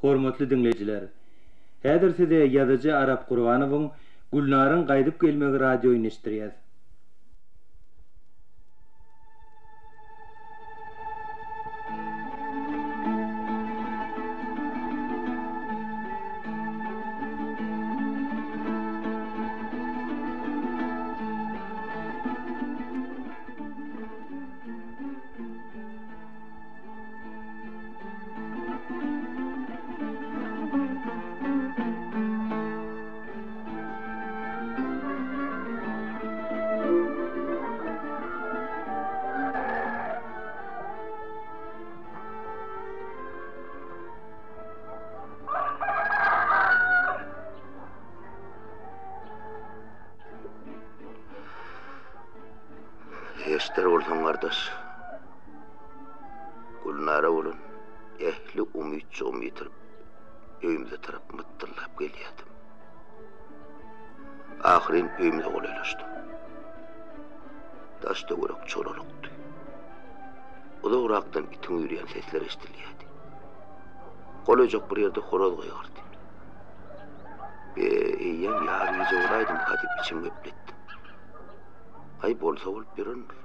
Hormatly diňleýjiler! Häzir size ýazyjy Arap Gurbanowyň Gülnaryň gaýdyp gelmegi radioýyny eşitdirýäs. Eşder bolsaň gardaş. Gülnara bolan ähli umytjygymy ýitirip, öýümize tarap mytdyllap gelýärdim. Ahyryn öýümize golaýlaşdym. Daş-töwerek çolalykdy. Uzagrakdan itiň üýrýän sesleri eşidilýärdi. Golaýjak bir ýerde horaz gygyrdy. Be, eýýäm ýar gije bolaýdymyka diýip içimi gepletdim. Aý, bolsa bolup ýörendir.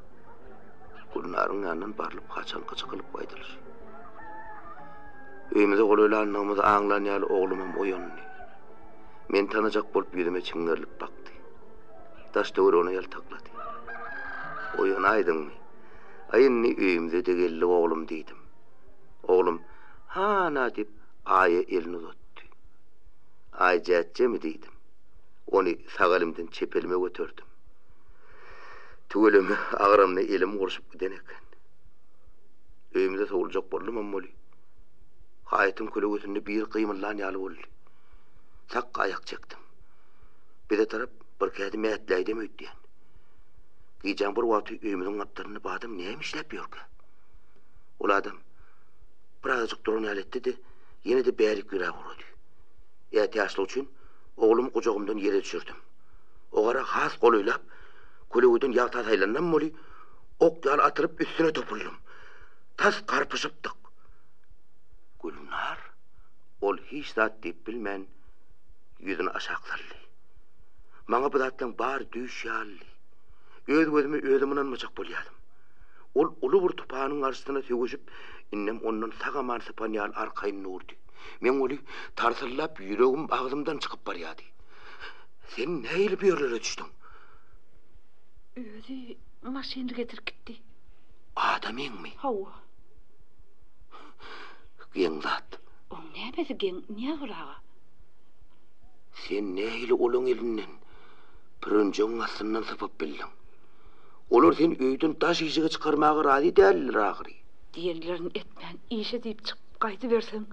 Gülnaryň ýanyndan barlyp haçanky çykylyp gaýdylyşy. Öýümize golaýlandygymyzy aňlan ýaly oglumam oýandy. Meni tanajak bolup ýüzüme çiňňerilip bakdy. Daş-töweregine ýaltaklady. Oýanaýdyňmy? Aý indi öýümize-de geldik oglum diýdim. Oglum, Ha-na diýip Aýa elini uzatdy. Aý jätjemi diýdim. Ony sag elimden çep elime göterdim. Tüweleme, agramyna elim gurşup giden eken. Öýümize sowuljak boldumam weli, haýatyň kölegesinde biri gymyldan ýaly boldy. Sakga aýak çekdim. Bize tarap birki ädim ätläýdem öýtýän. Gijäň bir wagty öýümiziň gapdalynda bu adam näme işläp ýörkä? Ol adam birazajyk duran ýaly etdi-de, ýene-de bärik ýöräp ugrady. Ätiýaçlyk üçin oglumy gujagymdan ýere düşürdim. O gara has golaýlap, kölegeden ýagta saýlandam weli, ok ýaly atylyp üstüne topuldym. Tas garpyşypdyk. Gülnar? Ol hiç zat diýip bilmän, ýüzüni aşak saldy. Maňa bu zatlaryň bary düýş ýalydy. Öz gözüme özüm ynanmajak bolýardym. Ol uly bir tupanyň garşysyna söweşip, indem ondan sag-aman sypan ýaly arkaýyn durdy. Meň weli tarsyllap ýüregim agzymdan çykyp barýardy. Sen nähili bu ýerlere düşdüň? Özi maşynly getirip gitdi. Adamyňmy? Hawa. Geň zat. Oň nämesi geň, Nyýazgül aga? Sen nähili olaň elinden, pürünjegiň astyndan sypyp bildiň? Olar seni öýden daş işige çykarmaga razy däldiler ahyry. Diýenlerini etmän, işe diýip çykyp gaýdyberseň,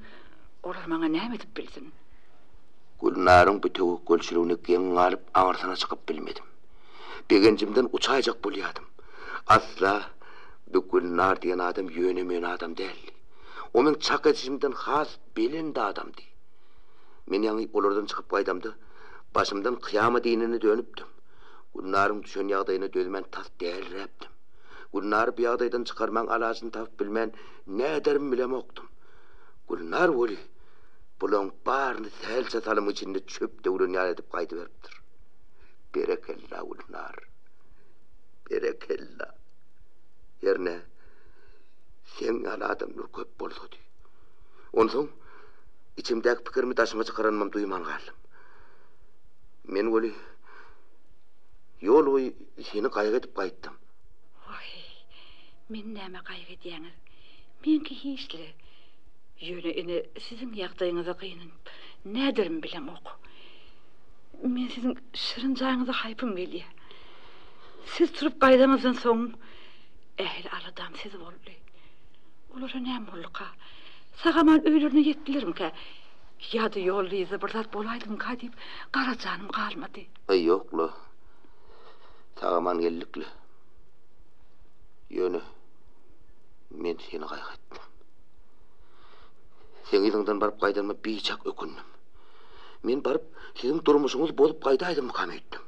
olar maňa näme edip bilsin? Gülnaryň bu töwekgelçiligine geň galyp aňyrsyna çykyp bilmedim. Begenjimden uçaýjak bolýadym. Asla bu Gülnar diýen adam ýöne-möne adam däldi. O meň çak edişimden has belent adamdy. Men ýaňy olardan çykyp gaýdamda, başymdan kyýamat inene dönüpdim. Gülnaryň düşen ýagdaýyna dözmän tas däliräpdim. Gülnary bu ýagdaýdan çykarmagyň alajyny tapyp bilmän näderimi bilemokdym. Gülnar weli Bulaň baryny sähelçe salymyň içinde çöp döwlen ýaly edip gaýdyberipdir. Berekella, Gülnar. Berekella. Hernä, seň ýaly adamlar köp bolsady. Onsoň içimdäki pikirimi daşyma çykaranymam duýman galdym. Men weli ýol boýy seni gaýgy edip gaýtdym. Waý, meni nämä gaýgy edýäňiz? Meňki hiç-le. Ýöne ine siziň ýagdaýyňyza gynanyp näderimi bilemok. Men siziň şirin jaýyňyza haýpym gelýär. Siz turup gaýdaňyzdan soň ähli aladam siz boldy. Olara näme bolduka? Sag-aman öýlerine ýetdilermikä? Ýa-da ýolda-yzda bir zat bolaýdymyka diýip gara janym galmady. Aý ýok-la. Sag-aman geldik-le. Ýöne men seni gaýgy etdim. Seň yzyňdan baryp gaýdanyma biçak ökündim. Men baryp, siziň durmuşyňyzy bozup gaýdaýdymmykam öýtdüm.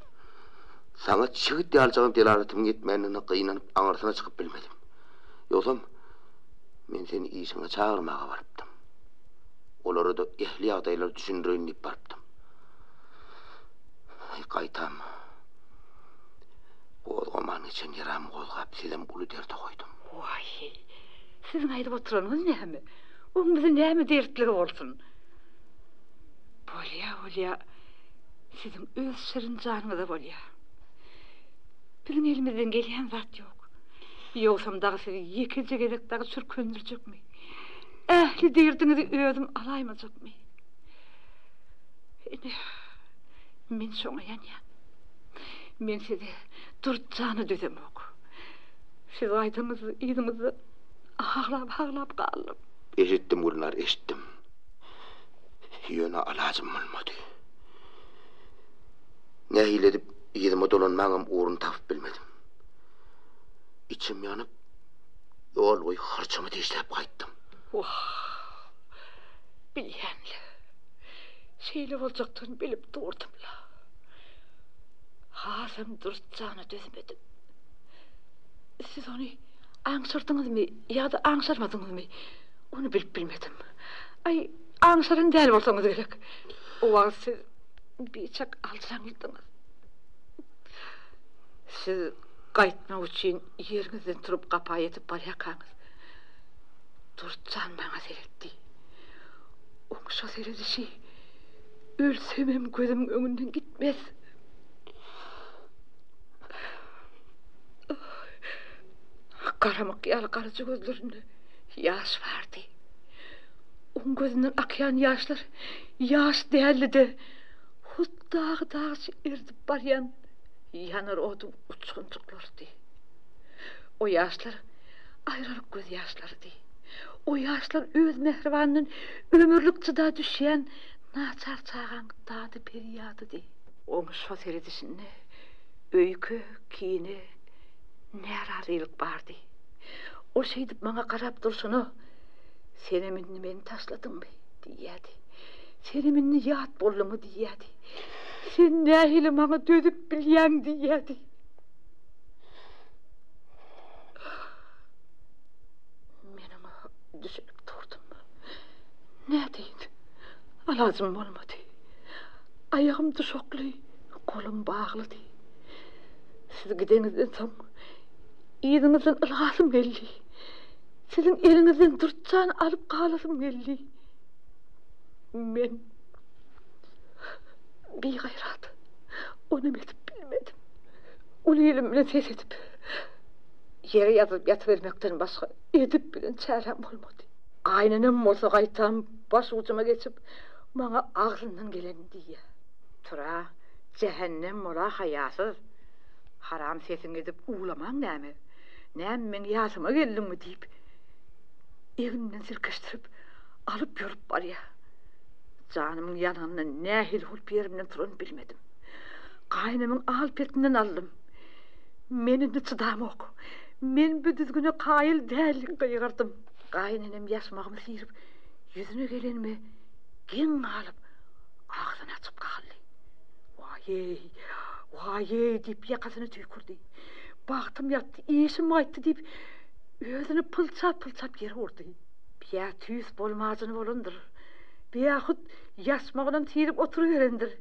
Saňa çigit ýalyjagam delalatymyň ýetmändigine gynanyp aňyrsyna çykyp bilmedim. Ýogsam, men seni işiňe çagyrmaga barypdym. Olara-da ähli ýagdaýlary düşündireýin diýip barypdym. Aý, gaýtam, gozgaman geçen ýaramy gozgap, sizem uly derde goýdum. Waý, siziň aýdyp oturanyňyz näme? Oň bize näme dertligi bolsun? Bolýa, bolýa, siziň öz şirin janyňyza bolýa. Biziň elimizden gelýän zat ýok. Ýogsam dagy sizi ýekeje gezek dagy çürkendirjekmi? Ähli derdiňizi özüm alaýmajakmy? Ine, men şoňa ýanýan. Men size Durt jana dözemok. Siz gaýdaňyzda yzyňyzda aglap-aglap galdym. Eşitdim, Gülnar, eşitdim. Ýöne alajym bolmady. Nähili edip yzyma dolanmaňam ugruny tapyp bilmedim. Içim ýanyp, ýol boýy hyrçymy dişläp gaýtdym. Wah, bilýän-le. Şeýle boljakdygyny bilip durdum-la. Hasam Dürs jana dözmedim. Siz ony aňşyrdyňyzmy ýa-da aňşyrmadyňyzmy, ony bilip bilmedim. Aý, aňşyran däl bolsaňyz gerek. O wagt siz biçak aljyraňlydyňyz. Siz gaýtmak üçin ýeriňizden turup gapa ýetip barýarkaňyz, Dürs jan maňa seretdi. Oň şo seredişi ölsemem gözümiň öňünden gitmez. Garamyk ýaly garaja gözlerinde ýaş bardy. Oň gözünden akýan ýaşlar ýaş däldi-de, hut dagy-dagyç eridip barýan ýanar oduň uçgunjyklarydy. O ýaşlar aýralyk gözýaşlarydy. O ýaşlar öz mähribanyndan ömürlik jyda düşýän naçar çagaň dady-perýadydy. Oň şo seredişinde öýke, kine, närazylyk bardy. O şeýdip maňa garap durşuna, Senem indi meni taşladyňmy? diýýärdi. Senem indi ýat bolduňmy? diýýärdi. Sen nähili maňa dözüp bilýäň? diýýärdi. Men oňa düşünip durdum. Nädeýin, alajym bolmady. Aýagym duşakly, golum baglydy. Siz gideňizden soň, yzyňyzdan ylgasym geldi. Siziň eliňizden Dürtjany alyp galasym geldi. Men bigaýrat, onam edip bilmedim. Uly ilim bilen ses edip, ýere ýazylyp ýatybermekden başga edip bilen çäräm bolmady. Gaýynenem bolsa gaýtam baş ujuma geçip, maňa agzyndan gelenini diýýär. Tur-a, jähennem bol-a haýasyz! Haram sesiňi edip uwlamaň näme? Näme meň ýasyma geldiňmi? diýip, egnimden silkişdirip, alyp ýörüp barýar. Janymyň ýanyndan nähili bolup ýerimden turanymy bilmedim. Gaýynemiň al-petinden aldym. Men indi çydamok. Men bu düzgüne kaýyl däl, gygyrdym. Gaýynenem ýaşmagymy syryp, ýüzüne gelenime geň galyp, agzyny açyp galdy. Waý-eý, waý-eý diýip ýakasyna tüýkürdi. Bagtym ýatdy, işim gaýtdy diýip, özüni pylçap-pylçap ýere urdy. Biýa tüýs bolmajyny bolandyr. Biýa hut ýaşmagynam syryp oturyberendir.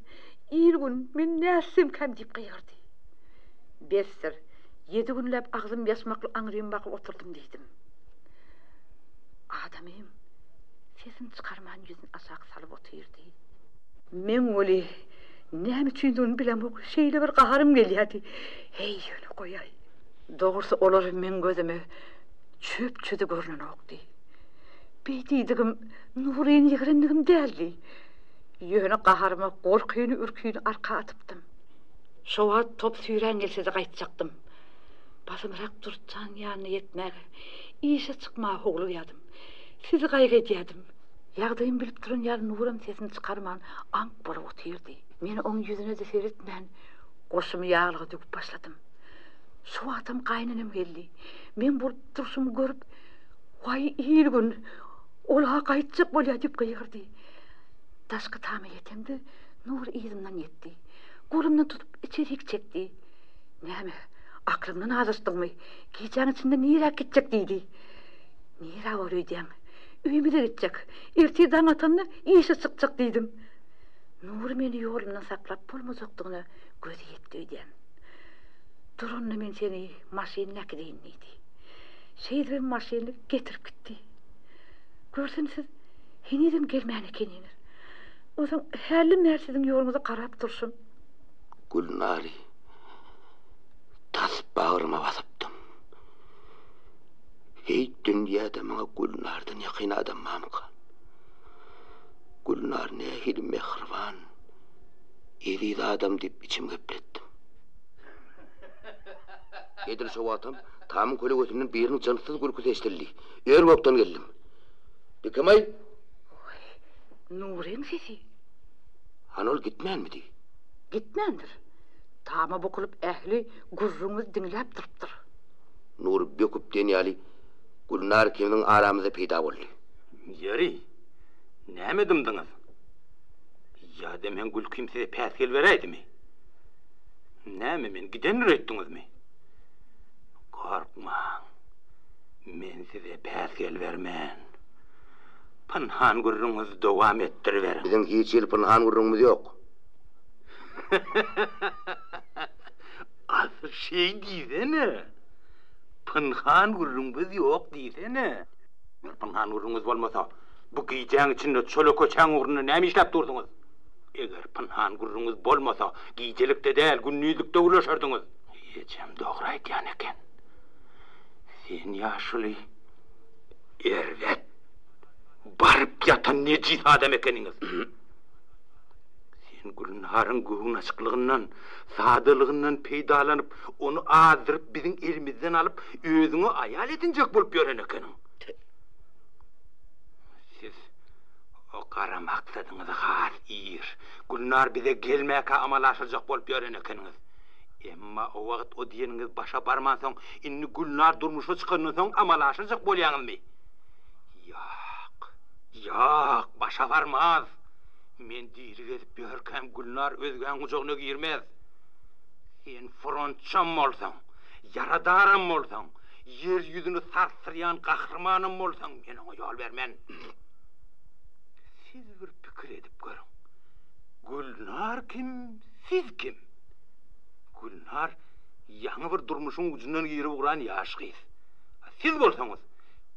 Il-gün, men nätsemkäm diýip gygyrdy. Besdir, ýedi günläp agzym ýaşmakly aňrym bakyp oturdym diýdim. Adamym sesini çykarman ýüzüni aşak salyp otyrdy. Meň weli, näme üçindigini bilemok, şeýle bir gaharym gelýärdi. Heý, ýöne goýaý. Dogrusy olar meň gözüme çöp-çözi görnenokdy. Beý diýdigim Nuryny ýigrendigim däldi. Ýöne gaharyma gorkyny-ürkini arka atypdym. Şo wagt top süýrän gelse-de gaýtjakdym. Basymrak Dürtjanyň ýanyna ýetmäge, işe çykmaga howlugýardym. Sizi gaýgy edýärdim. Ýagdaýymy bilip duran ýaly Nuram sesini çykarman aňk bolup otyrdy. Men oň ýüzüne-de seretmän, goşumy ýaglyga döküp başladym. Şo wagtam gaýynenem geldi. Meň bolup durşumy görüp, Waý, il-gün, ol-ha gaýtjak bolýar diýip gygyrdy. Daşky tama ýetemde, Nury yzymdan ýetdi. Golumdan tutup içerik çekdi. Näme, aklyňdan azaşdyňmy? Gijäň içinde niräk gitjek diýdi. Nirä bor öýdýäň? Öýümize gitjek. Ertir daň atanda işe çykjak diýdim. Nury meni ýolumdan saklap bolmajakdygyna gözi ýetdi öýdýän. Dur onda men seni maşynla äkideýin diýdi. Şeýdibem maşynly getirip gitdi. Görsem siz henizem gelmän ekeniňiz. Onsoň hälden bäri siziň ýoluňyza garap durşum. Gülnary tas bagryma basypdym. Heý, dünýäde maňa Gülnardan ýakyn adam barmyka? Gülnar nähili mähriban, eziz adam diýip içimi gepletdim. Edil şo wagtam tamyň kölegesinden biriniň jynssyz gülküsi eşidildi. Ör-gökden geldim. Dikemaý! Goý, Nuryň sesi. Hany ol gitmänmidi? Gitmändir. Tama bukulyp ähli gürrüňimizi diňläp durupdyr. Nury böküp diýen ýaly Gülnar ikimiziň aramyzda peýda boldy. Ýeri, näme dymdyňyz? Ýa-da meň gülkim size päsgel beräýdimi? Näme, men gidendir öýtdüňizmi? Gorkmaň, men size päsgel bermen. Pynhan gürrüňiňizi dowam etdiriberiň. Biziň hiç hili pynhan gürrüňimiz ýok. Asyl şeý diýsene. Pynhan gürrüňimiz ýok diýsene. Eger pynhan gürrüňiňiz bolmasa, bu gijäň içinde çola köçäň ugrunda näme işläp durduňyz? Eger pynhan gürrüňiňiz bolmasa, gijelikde däl, gündizlikde gürleşerdiňiz. Ejem dogry aýdýan eken. Sen ýaşuly erbet, baryp ýatan nejis adam ekeniňiz. Sen Gülnaryň göwnaçyklygyndan, sadalygyndan peýdalanyp, ony azdyryp biziň elimizden alyp, özüňe aýal edinjek bolup ýören ekeniň. Siz o gara maksadyňyzy has ir, Gülnar bize gelmäkä amala aşyrjak bolup ýören ekeniňiz. Emma o wagt o diýeniňiz başa barmansoň, indi Gülnar durmuşa çykandan soň amala aşyrjak bolýaňyzmy? Ýok, ýok, başa barmaz. Men diri gezip ýörkäm Gülnar özgäň gujagyna girmez. Sen frontçam bolsaň, ýaradaram bolsaň, ýer ýüzüni sarsdyrýan gahrymanam bolsaň, men oňa ýol bermen. Siz bir pikir edip görüň. Gülnar kim, siz kim? Gülnar ýaňy bir durmuşyň ujundan girip ugran ýaş gyz. A siz bolsaňyz,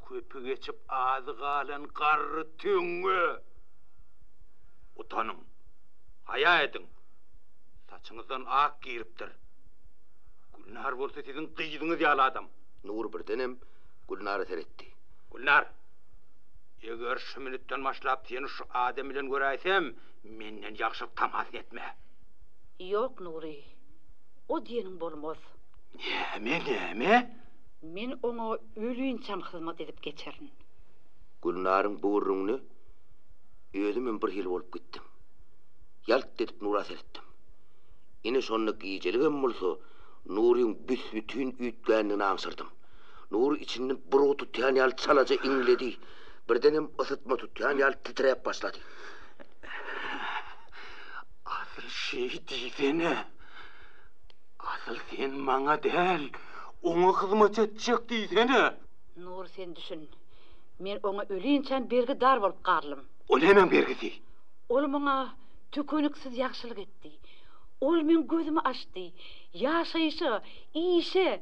köpi geçip azy galan garry töňňe. Utanyň! Haýa ediň! Saçyňyzdan ak giripdir. Gülnar bolsa siziň gyzyňyz ýaly adam. Nury birdenem Gülnara seretdi. Gülnar! Eger şu minutdan başlap seni şu adam bilen göräýsem, menden ýagşylyk tamasyny etme. Ýok, Nury, o diýeniň bolmaz. Näme, näme? Men oňa ölinçäm hyzmat edip geçerin. Gülnaryň bu gürrüňine Özümem bir hili bolup gitdim. Ýalt edip Nura seretdim. Ine şonda gijeligem bolsa Nuryň büs-bütin üýtgändigini aňşyrdym. Nury içinden burgy tutýan ýaly çalaja iňledi, birdenem ysytma tutýan ýaly titräp başlady. Asyl şeý diýsene. Asyl sen maňa däl, oňa hyzmat etjek diýsene. Nury sen düşün. Men oňa ölinçäm bergidar bolup galdym. O nämäň bergisi? Ol maňa tükeniksiz ýagşylyk etdi. Ol meň gözümi açdy, ýaşaýşa, işe,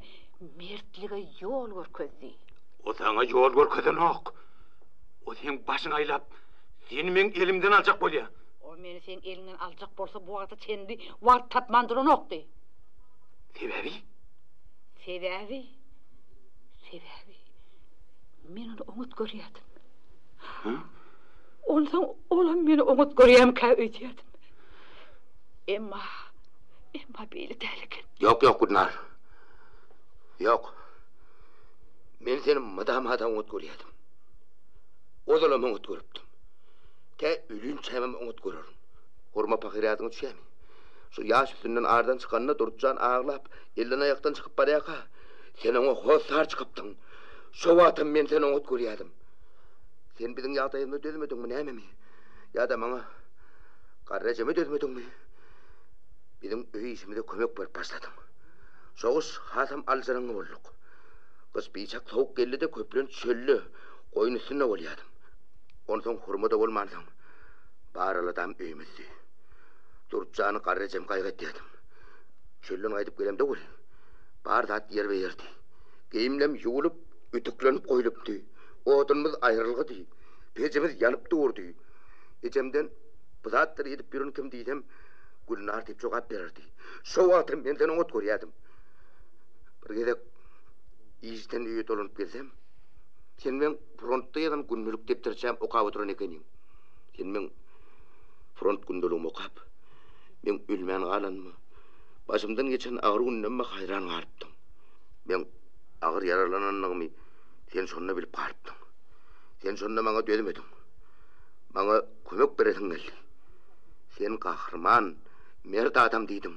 mertlige ýol görkezdi. O saňa ýol görkezenok. O seň başyňy aýlap, seni meň elimden aljak bolýar. O meni seň eliňden aljak bolsa bu wagta çenli wagt tapman duranokdy. Sebäbi? Sebäbi? Sebäbi men ony oňat görýärdim. Onsoň olam meni oňat görýärmikä öýdýärdim. Emma, emma beýle däl eken. Ýok, ýok, Gülnar. Ýok. Men seni mydama-da oňat görýärdim. Ozalam oňat görüpdim. Tä ölinçämem oňat görerin. Hurma pahyr ýadyňa düşýärmi? Şu ýaş üstünden ardan çykanda Durdyjan aglap, elden-aýakdan çykyp barýarka, Sen oňa hossar çykypdyň. Şo wagtam men seni oňat görýärdim. Sen biziň ýagdaýymyza dözmediňmi, nämemi? Ýa-da maňa, garry ejeme dözmediňmi? Biziň öý işimize kömek berip başladyň. Şo gyş hasam aljyraňňy bolduk. Gyş biçak sowuk geldi-de, köplenç çölde, goýun üstünde bolýardym. Onsoň hurma-da bolmansoň, bar aladam öýümizdi. Durtjany garry ejem gaýgy etýärdim. Çölden gaýdyp gelemde welin, bar zat ýerbe-ýerdi. Geýimlem ýuwulyp, ütüklenip goýlupdy. Odunymyz aýrylgydy. Pejimiz ýanyp durdy. Ejemden Bu zatlary edip ýören kim diýsem, Gülnar diýip jogap bererdi. Şo wagtam men seni oňat görýärdim. Bir gezek işden öýe dolanyp gelsem, sen meň frontda ýazan gündelik depderçämi okap oturan ekeniň. Sen meň front gündeligimi okap, meň ölmän galanyma, başymdan geçen agyr günlerime haýran galypdyň. Meň agyr ýaralanandygymy sen şonda bilip galypdyň. Sen şonda maňa dözmediň. Maňa kömek beresiň geldi. Sen gahryman, mert adam diýdiň.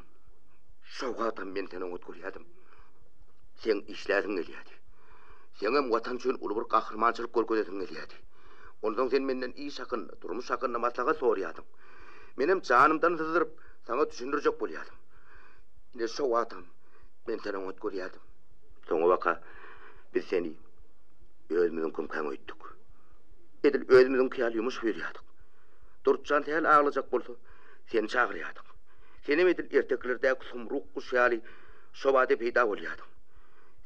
Şo wagtam men seni oňat görýärdim. Seň işläsiň gelýärdi. Seňem Watan üçin uly bir gahrymançylyk görkezesiň gelýärdi. Onsoň sen menden iş hakynda, durmuş hakynda maslahat soraýardyň. Menem janymdan syzdyryp, saňa düşündirjek bolýardym. Ine, şo wagtam men seni oňat görýärdim. Soňabaka biz seni özümiziňkimkäň öýtdük. Edil özümiziňki ýaly ýumuş buýurýardyk. Durtjan sähel aglajak bolsa, seni çagyrýardyk. Senem edil ertekilerdäki sumruk guş ýaly şobada peýda bolýardyň.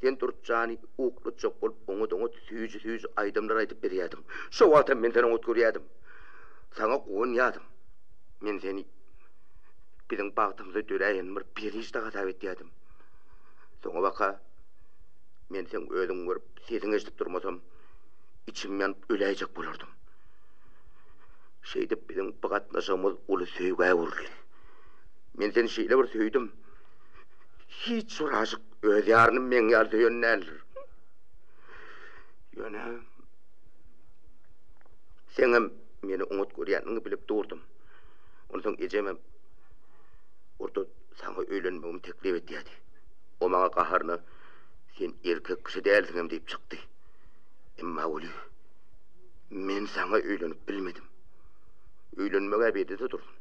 Sen Durtjany uklatjak bolup oňat-oňat süýji-süýji aýdymlar aýdyp berýärdiň. Şo wagtam men seni oňat görýärdim. Saňa guwanýardym. Men seni biziň bagtymyza döräýen bir perişde hasap etýärdim. Soňabaka men seň özüňi görüp, sesiňi eşidip durmasam, içim ýanyp öläýjek bolardym. Şeýdip biziň bu gatnaşygymyz uly söýgä öwrüldi. Men seni şeýle bir söýdüm, hiç bir aşyk öz ýaryny meň ýaly söýen däldir. Ýöne seňem meni oňat görýäniňi bilip durdum. Onsoň ejemem orta saňa öýlenmegimi teklip etýärdi. O maňa gaharyna sen erkek kişi dälsiňem diýip çykdy. Emma weli men saňa öýlenip bilmedim. Öýlenmek-ä beýle-de dursun.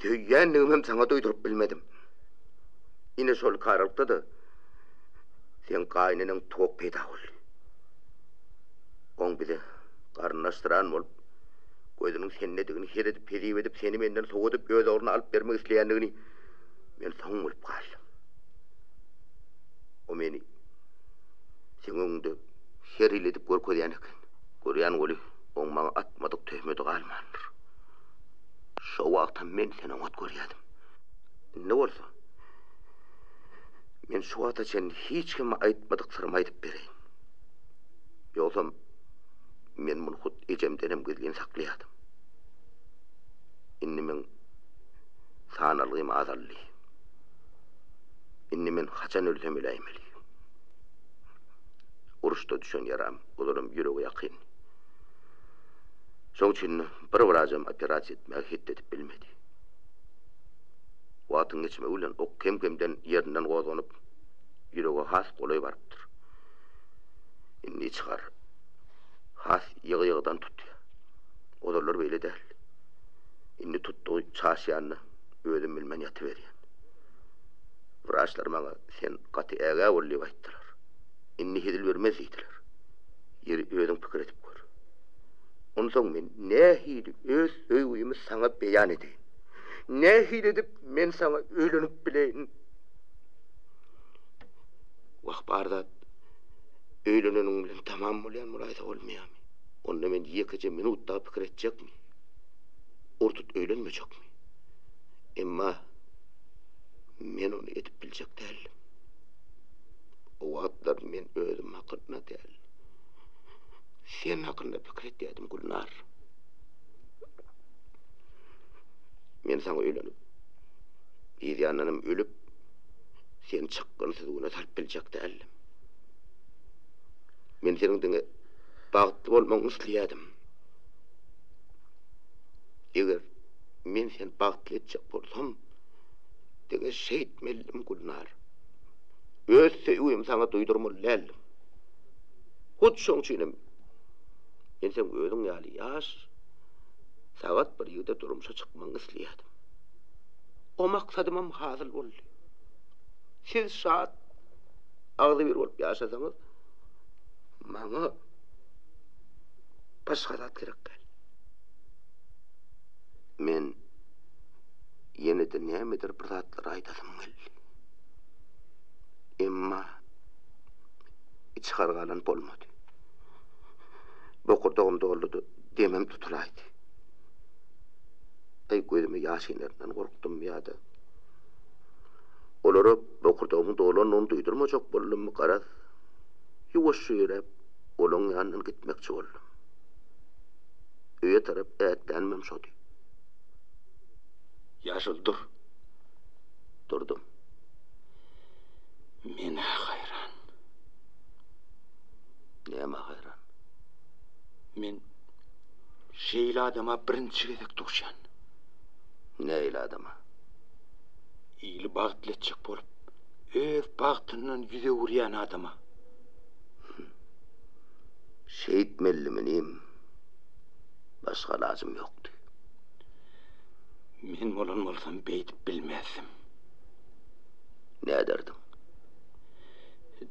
Söýýänligimem saňa duýduryp bilmedim. Ine şol aralykda-da seň gaýyneneň Tuwak peýda boldy. Oň bize garyndaşsyran bolup, gözüniň sendedigini her edip hezip edip seni menden sowadyp öz ogluna alyp bermek isleýändigini men soň bilip galdym. O meni seň öňüňde her hili edip görkezýän eken. Görýän weli, oň maňa atmadyk töhmedi galmandyr. Şo wagtam men seni oňat görýärdim. Indi bolsa, men şu wagta çenli hiç kime aýtmadyk syrymy aýdyp bereýin. Ýogsam, men muny hut ejemdenem gizlin saklaýardym. Indi meň sanalgym azaldy. Indi men haçan ölsem öläýmeli. Uruşda düşen ýaram ozalam ýürege ýakyn. Şoň üçin bir wrajam operasiýa etmäge hetdi edip bilmedi. Wagtyň geçmegi bilen ok kem-kemden ýerinden gozganyp, ýürege has golaý barypdyr. Indi çygar. Has ýygy-ýygydan tutýar. Ozallar beýle däldi. Indi tutdugy çaşýanda özüm bilmän ýatyberýän. Wraçlar maňa sen gaty ägä bol diýip aýtdylar. Indi hezil bermez diýdiler. Ýeri özüň pikir edip gör. Onsoň men nähili öz söýgimi saňa beýan edeýin? Nähili edip men saňa öýlenip bileýin? Wah, bar zat öýleneniň bilen tamam bolýan bolaýsa bolmaýarmy? Onda men ýekeje minut dagy pikir etjekmi? Ur-tut öýlenmejekmi? Emma men ony edip biljek däldim. O wagtlar men özüm hakynda däl, sen hakynda pikir edýärdim, Gülnar. Men saňa öýlenip, yz ýandanam ölüp, seni çykgynsyz güne salyp biljek däldim. Men seniň diňe bagtly bolmagyňy isleýärdim. Eger men seni bagtly etjek bolsam, diňe şeýtmelidim, Gülnar. Öz söýgimi saňa duýdurmaly däldim. Hut şoň üçinem men seň özüň ýaly ýaş, sagat bir ýigide durmuşa çykmagyňy isleýärdim. O maksadymam hasyl boldy. Siz şat, agzybir bolup ýaşasaňyz, maňa. Başga zat gerek däl. Men ýene-de nämedir bir zatlar aýdasym geldi. Emma içgary galan bolmady. Bokurdagym doldy-da, demim tutulaýdy. Aý, gözüme ýaş inerinden gorkdummy ýa-da olara bokurdagymyň dolandygyny duýdurmajak boldummy, garaz, ýuwaşja ýöräp, olaň ýanyndan gitmekçi boldum. Öýe tarap ätlänimem şody. Ýaşuly, dur. Durdum. Men-ä haýran. Nämä haýran? Men şeýle adama birinji gezek duşýan. Nähili adama? Ili bagtly etjek bolup, öz bagtyndan ýüz öwürýän adama. Şeýtmelimi inim? Başga alajym ýokdy. Men bolan bolsam beýdip bilmezdim. Näderdiň?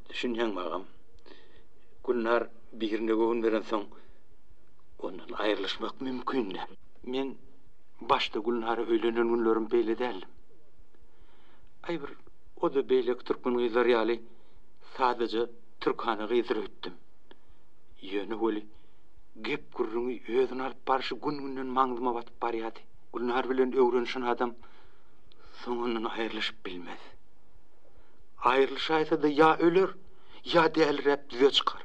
Düşünýäňmi agam? Gülnar birine göwün berensoň, ondan aýrylyşmak mümkin däl. Men başda Gülnara öýlenen günlerim beýle däldim. Aý bir o-da beýleki türkmen gyzlary ýaly sadaja türkana gyzdyr öýtdüm. Ýöne weli gep-gürrüňi, özüni alyp barşy gün-günden maňzyma batyp barýardy. Gülnar bilen öwrenişen adam soň ondan aýrylyşyp bilmez. Aýrylyşaýsa-da ýa öler, ýa däliräp düze çykar.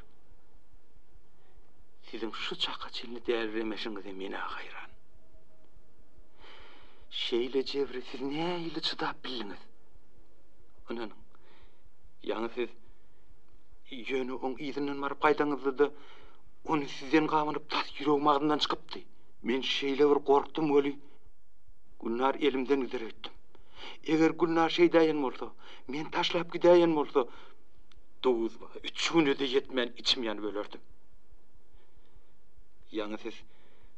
Siziň şu çaka çenli däliremeşiňize men-ä haýran. Şeýle jebre siz nähili çydap bildiňiz? Ynanyň, ýaňy siz ýöne oň yzyndan baryp gaýdaňyzda-da, ony sizden gabanyp tas ýüregim agzymdan çykypdy. Men şeýle bir gorkdum weli, Gülnar elimden gider öýtdüm. Eger Gülnar şeýdäýen bolsa, meni taşlap gidäýen bolsa, duzba üç güne-de ýetmän içim ýanyp ölerdim. Ýaňy siz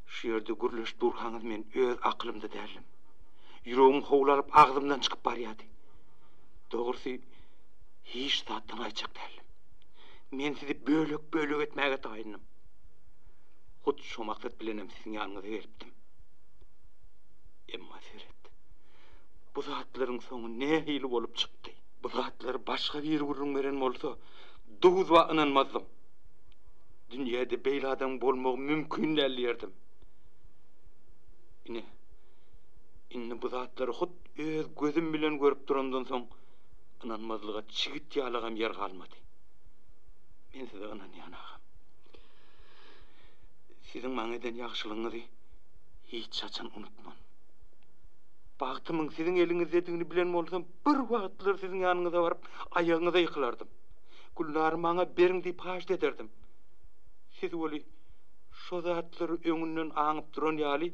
şu ýerde gürleşip durkaňyz men öz akylymda däldim. Ýüregim howul alyp agzymdan çykyp barýardy. Dogrusy, hiç zatdan gaýtjak däldim. Men sizi bölek-bölek etmäge taýyndym. Hut şo maksat bilenem siziň ýanyňyza gelipdim. Emma seret, bu zatlaryň soňy nähili bolup çykdy? Bu zatlary başga biri gürrüň beren bolsa, duzba ynanmazdym. Dünýäde beýle adamyň bolmagy mümkin däl diýerdim. Ine, indi bu zatlary hut öz gözüm bilen görüp durandan soň, ynanmazlyga çigit ýalagam ýer galmady. Men size ynanýan, agam. Siziň maňa eden ýagşylygyňyzy hiç haçan unutman. Bagtymyň siziň eliňizdedigini bilen bolsam, bir wagtlar siziň ýanyňyza baryp, aýagyňyza ýykylardym. Gülnary maňa beriň diýip haýyşt ederdim. Siz weli şo zatlary öňünden aňyp duran ýaly,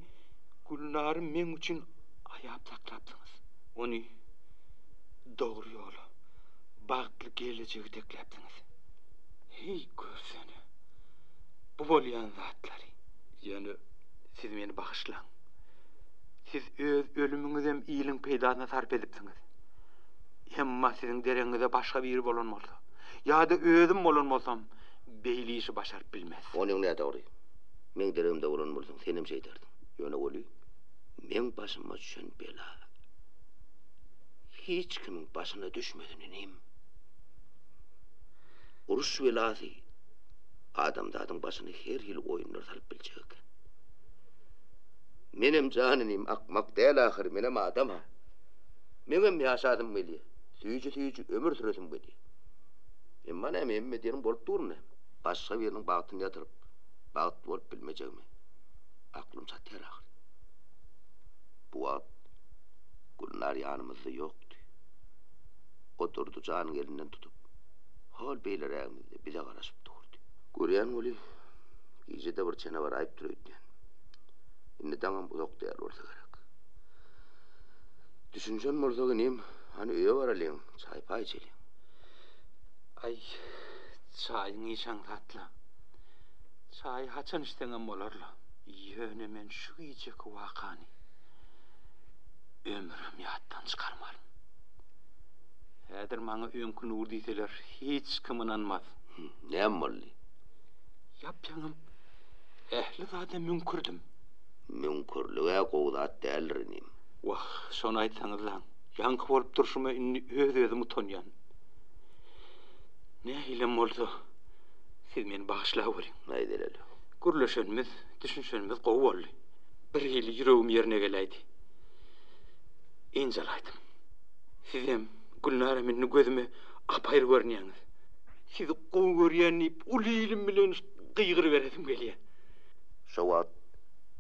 Gülnary meň üçin aýap saklapsyňyz. Ony dogry ýola, bagtly gelejege itekläpsiňiz. Heý, görsene, bu bolýan zatlary. Ýöne siz meni bagyşlaň. Siz öz ölümiňizem iliň peýdasyna sarp edipsiňiz. Emma siziň deregiňize başga biri bolan bolsa, ýa-da özüm bolan bolsam, beýle işi başaryp bilmez. Onyň nädogry. Meň deregimde bolan bolsaň, senem şeýderdiň. Ýöne weli, meň başyma düşen bela hiç kimiň başyna düşmesin, inim. Uruş belasy adamzadyň başyna her hili oýunlar salyp biljek eken. Menem jan inim, akmak däl ahyry, menem adam-a. Meňem ýaşasym gelýär. Süýji-süýji ömür süresim gelýär. Emma näme, hemme diýeniň bolup durmy näme? Başga biriniň bagtyny ýatyryp, bagtly bolup bilmejegime aklym çatýar ahyry. Bu wagt Gülnar ýanymyzda ýokdy. O Durdy janyň elinden tutup, hol beýlerägimizde bize garaşyp durdy. Görýän weli, gije-de bir çene baraýypdyr öýdýän. Indi daňam uzak däl bolsa gerek. Düşünişen bolsak inim, hany öýe baralyň, çaý-paý içeliň. Aý, çaýyň işi aňsat-la. Çaýy haçan içseňem bolar-la. Ýöne men şu gijeki wakany ömrüm ýatdan çykarmaryn. Häzir maňa öňki Nur diýseler, hiç kim ynanmaz. Näme boldy? Ýap-ýaňam. Ähli zada müňkürdim. Müňkürlig-ä gowy zat däldir, inim. Wah, şony aýtsaňyzlaň. Ýaňky bolup durşuma indi öz-özüm utanýan. Nähilem bolsa, siz meni bagyşlaweriň. Aý, zeleli. Gürleşenimiz, düşünişenimiz gowy boldy. Birhili ýüregim ýerine geläýdi. Ynjalaýdym. Sizem, Gülnaram indi gözüme ap-aýry görünýäňiz. Sizi gowy görýän diýip, uly ilim bilen gygyryberesim gelýär. Şo wagt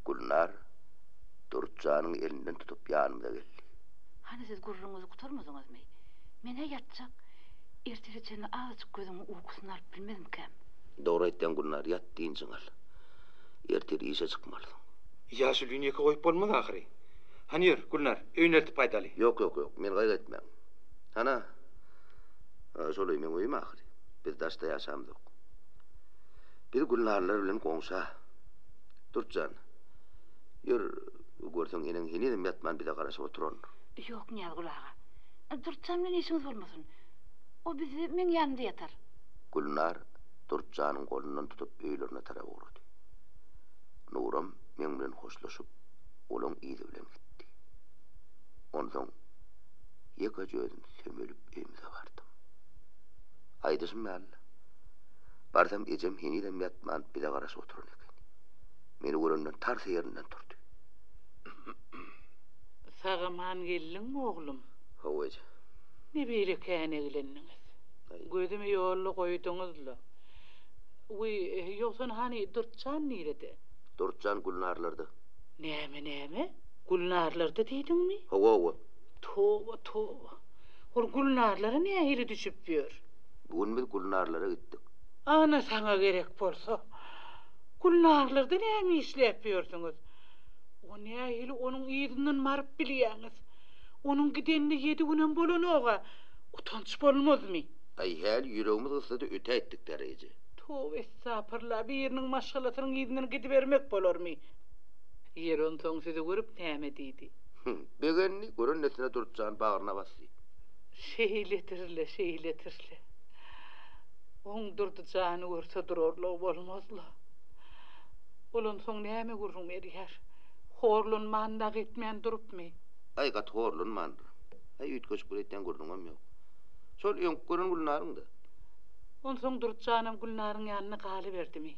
Gülnar Dürtjanyň elinden tutup ýanymyza geldi. Hany siz gürrüňiňizi gutarmadyňyzmy? Men-ä ýatjak. Ertire çenli azajyk gözümiň ukusyny alyp bilmezmikäm? Dogry aýtýaň Gülnar, ýat dynjyňy al. Ertir işe çykmalysyň. Ýaşulyny ýeke goýup bolmaz ahyry. Hany ýör, Gülnar, öýüne eltip gaýdaly. Ýok, ýok, ýok, meni gaýgy etmäň. Hana, şol öý meň öýüm ahyry. Biz daşda ýaşamzok. Biz Gülnarlar bilen goňşa. Dürtjan, ýör, görseň eneň henizem ýatman bize garaşyp oturandyr. Ýok, Nyýazgul aga. Dürtjan bilen işiňiz bolmasyn. O bizde, meň ýanymda ýatar. Gülnar Dürtjanyň golundan tutup öýlerine tarap ugrady. Nuram meň bilen hoşlaşyp, olaň yzy bilen gitdi. Onsoň ýekeje özüm sömelip öýümize bardym. Aýdyşym ýaly-la. Barsam ejem henizem ýatman bize garaşyp oturan ekeni. Meni görenden tarsa ýerinden turdy. Sag-aman geldiňmi, oglum? Hawa, eje. Ne beýle kän eglendiňiz? Gözümi ýolda goýduňyz-la. Wiý, ýogsan hany Dürtjan nirede? Dürtjan Gülnarlarda. Näme, näme? Gülnarlarda diýdiňmi? Hawa, hawa. Toba, toba. Ol Gülnarlara nähili düşüp ýör? Bu gün biz Gülnarlara gitdik. Ana saňa gerek bolsa. Gülnarlarda näme işläp ýörsüňiz? O nähili onuň yzyndan baryp bilýäňiz? Onuň gidenine ýedi günem bolanok-a. Utanç bolmazmy? Aý, häli ýüregimiz gyssady ötäýtdik-dä, eje. Toba estapyrla, biriniň maşgalasynyň yzyndan gidibermek bolarmy? Ýeri onsoň sizi görüp näme diýdi? Begendi, gören dessine Dürtjany bagryna basdy. Şeýledir-le, şeýledir-le. Oň Durdy jany görse durarlygy bolmaz-la. Ol onsoň näme gürrüň berýär? Horlanman dagy etmän durupmy? Aý, gaty horlanmandyr. Aý, üýtgeşik bir etýän gürrüňem ýok. Şol öňki gören Gülnaryň-da. Onsoň Durdy janam Gülnaryň ýanynda galyberdimi?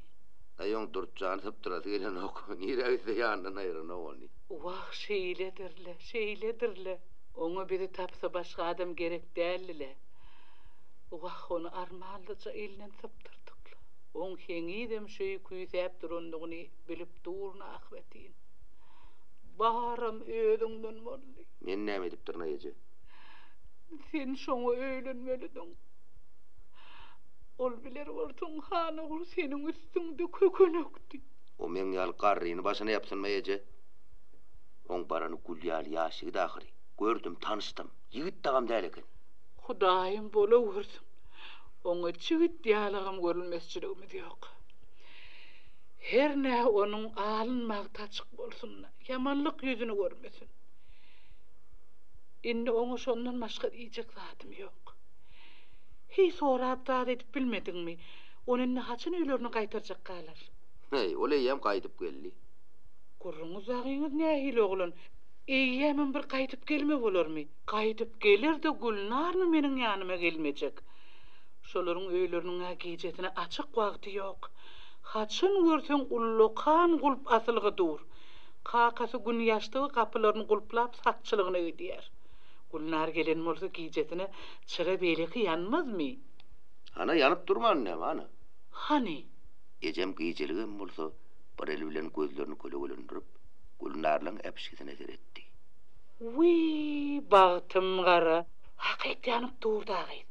Aý, oň Durdy jany sypdyrasy gelenok. Nirä gitse ýanyndan aýyranok ony. Wah, şeýledir-le, şeýledir-le. Oňa bizi tapsa başga adam gerek däldi-le. Wah, ony armanlyja elinden sypdyrdyk-la. Oň henizem şöý küýsäp durandygyny bilip durun ahbetin. Baram özüňden boldy. Men näme edipdirin-aý, eje? Sen şoňa öýlenmelidiň. Ol biler bolsaň, han ogul seniň üstüňde kökenekdi. O meň ýaly garryny başyna ýapsynmy, eje? Oň barany gül ýaly ýaş ýigit ahyry. Gördüm, tanyşdym. Ýigit dagam däl eken. Hudaýym bolawürsün. Oňa çigit ýalagam görülmezçiligimiz ýok. Hernä onuň alyn bagty açyk bolsun-da, ýamanlyk ýüzüni görmesin. Indi oňa şondan başga diýjek zadym ýok. Heý, sorap zat edip bilmediňmi? Ony indi haçan öýlerine gaýtarjak galar? Heý, ol eýýäm gaýdyp geldi. Gürrüňiz dagyňyz nähili oglan? Eýýämem bir gaýdyp gelme bolarmy? Gaýdyp geler-de Gülnarmy meniň ýanyma gelmejek? Şolaryň öýleriniň-ä gijesine açyk wagty ýok. Haçan görseň ullakan gulp asylgy dur. Kakasy gün ýaşdygy gapylaryny gulplap sakçylygyna gidýär. Gülnar gelen bolsa gijesine çyra beýleki ýanmazmy? Hana ýanyp durman näme, hana? Hany? Ejem gijeligem bolsa bir eli bilen gözlerini kölegelendirip, Gülnarlaň äpişgesine seretdi. Wiý, bagtym gara! Hakyt ýanyp dur dagy.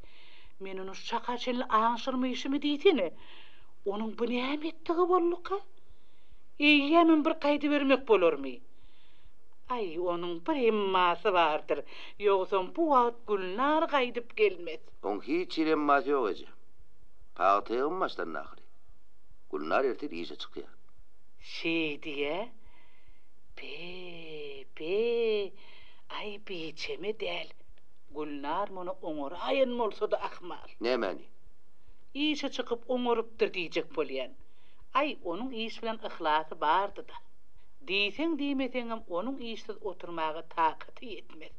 Men ony şu çaka çenli aňşyrmyşymy diýsene. Onuň bu näme etdigi bolduka? Eýýämem bir gaýdybermek bolarmy? Aý, onuň bir emmasy bardyr. Ýogsam bu wagt Gülnar gaýdyp gelmez. Oň hiç hili emmasy ýok, eje. Pagta ýygymy başlandy ahyry. Gülnar ertir işe çykýar. Şeý diý-ä. Be, be, aý biçeme däl. Gülnar muny oňaraýan bolsa-da ahmal. Nämäni? Işe çykyp oňarypdyr diýjek bolýan. Aý, onuň iş bilen yhlasy bardy-da. Diýseň-diýmeseňem onuň işsiz oturmaga takaty ýetmez.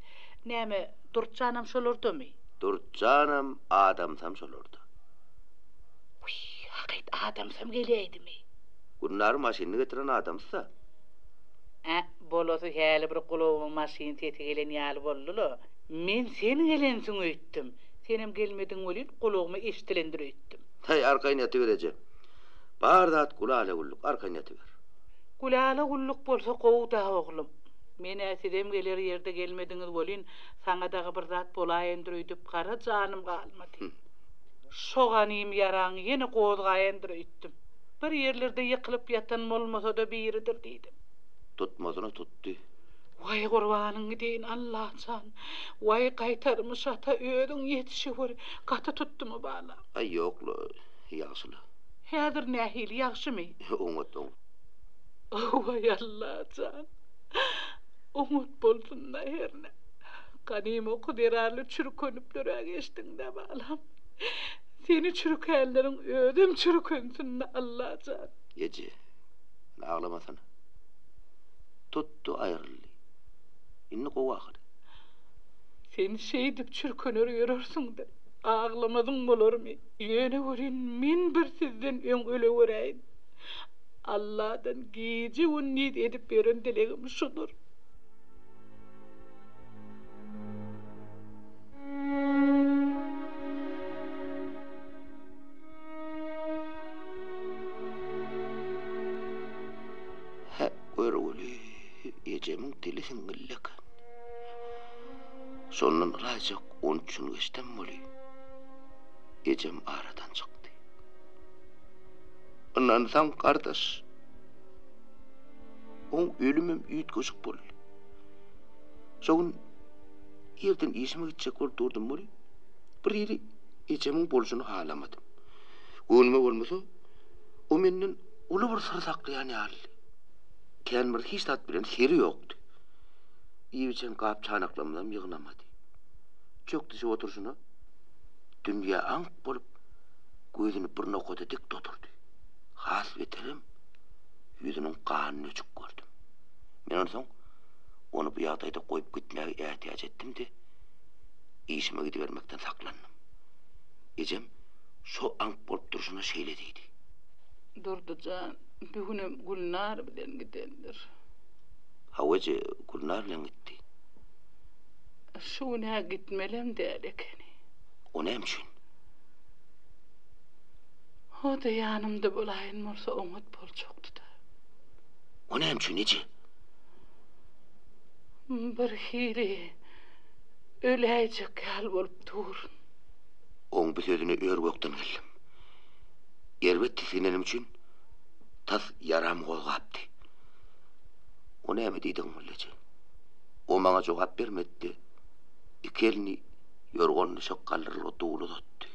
Näme, Durtjanam şolardamy? Durtjanam, adamsam şolarda. Wiý, hakyt adamsam geläýdimi? Gülnary maşynyny getiren adamsy-da. Ä, bolasy häli bir gulagyma maşyn sesi gelen ýaly boldy-la. Men sen gelensiň öýtdüm. Senem gelmediň welin, gulagyma eşdilendir öýtdüm. Häý, arkaýyn ýatyber eje. Bar zat gülala-güllük, arkaýyn ýatyber. Gülala-güllük bolsa gowy-da, oglum. Men-ä sizem geler ýerde gelmediňiz welin, saňa dagy bir zat bolaýandyr öýdüp gara janym galmady. Şo ganym ýaraň ýene gozgaýandyr öýtdüm. Bir ýerlerde ýykylyp ýatan bolmasa-da biridir diýdim. Tutmasyna tutdy. Waý gurbanyň gideýin Allajan. Waý gaýtarmyş ata özüň ýetişiwer. Gaty tutdumy balam? Aý ýok-la, ýagşy-la. Häzir nähili, ýagşymy? Oňat, oňat. Waý Allajan. Oňat bolsun-da hernä. Ganym oky zerarly çürkenipler-ä geçdiň-dä balam. Seni çürkänleriň özem çürkensin-dä Allajan. Eje, sen aglamasana. Tutdy aýryldy. Indi gowy ahyry. Sen şeýdip çürkener ýörersiň-de, aglamadyň bolarmy? Ýöne welin men bir sizden öň öleweräýin. Alladan gije-gündiz edip ýören dilegim şudur. Hä, görgüli, ejemiň dili siňňilli eken. Şondan ylaýjak on üç gün geçdem weli, ejem aradan çykdy. Ynansaň, gardaş, oň ölümem üýtgeşik boldy. Şo gün irden işime gitjek bolup durdum weli, bir hili ejemiň bolşuny halamadym. Göwnüme bolmasa, o menden uly bir syr saklaýan ýalydy. Kän bir hiç zat bilen seri ýokdy. Iýip-içen gap-çanaklarymyzam ýygnamady. Çök düşüp oturyşyna dünýä aňk bolup, gözüni bir nokada dikdi oturdy. Has beterem, ýüzüniň ganyny öçük gördüm. Men onsoň ony bu ýagdaýda goýup gitmäge ätiýaç etdim-de, işime gidibermekden saklandym. Ejem şo aňk bolup durşuna şeýle diýdi. Durdy jan, bu günem Gülnar bilen gidendir. Hawa eje, Gülnar bilen gitdi. Şu gün-ä gitmelem däl ekeni. O näme üçin? O-da ýanymda bolaýan bolsa oňat boljakdy-da. O näme üçin eje? Birhili öläýjek ýaly bolup durun. Oň bu sözüne ör-gökden geldim. Erbet tisginenim üçin tas ýaram gozgapdy. O näme diýdigiň boldy eje? O maňa jogap bermedi-de, iki elini ýorgan-düşek galdyrylgy dul uzatdy.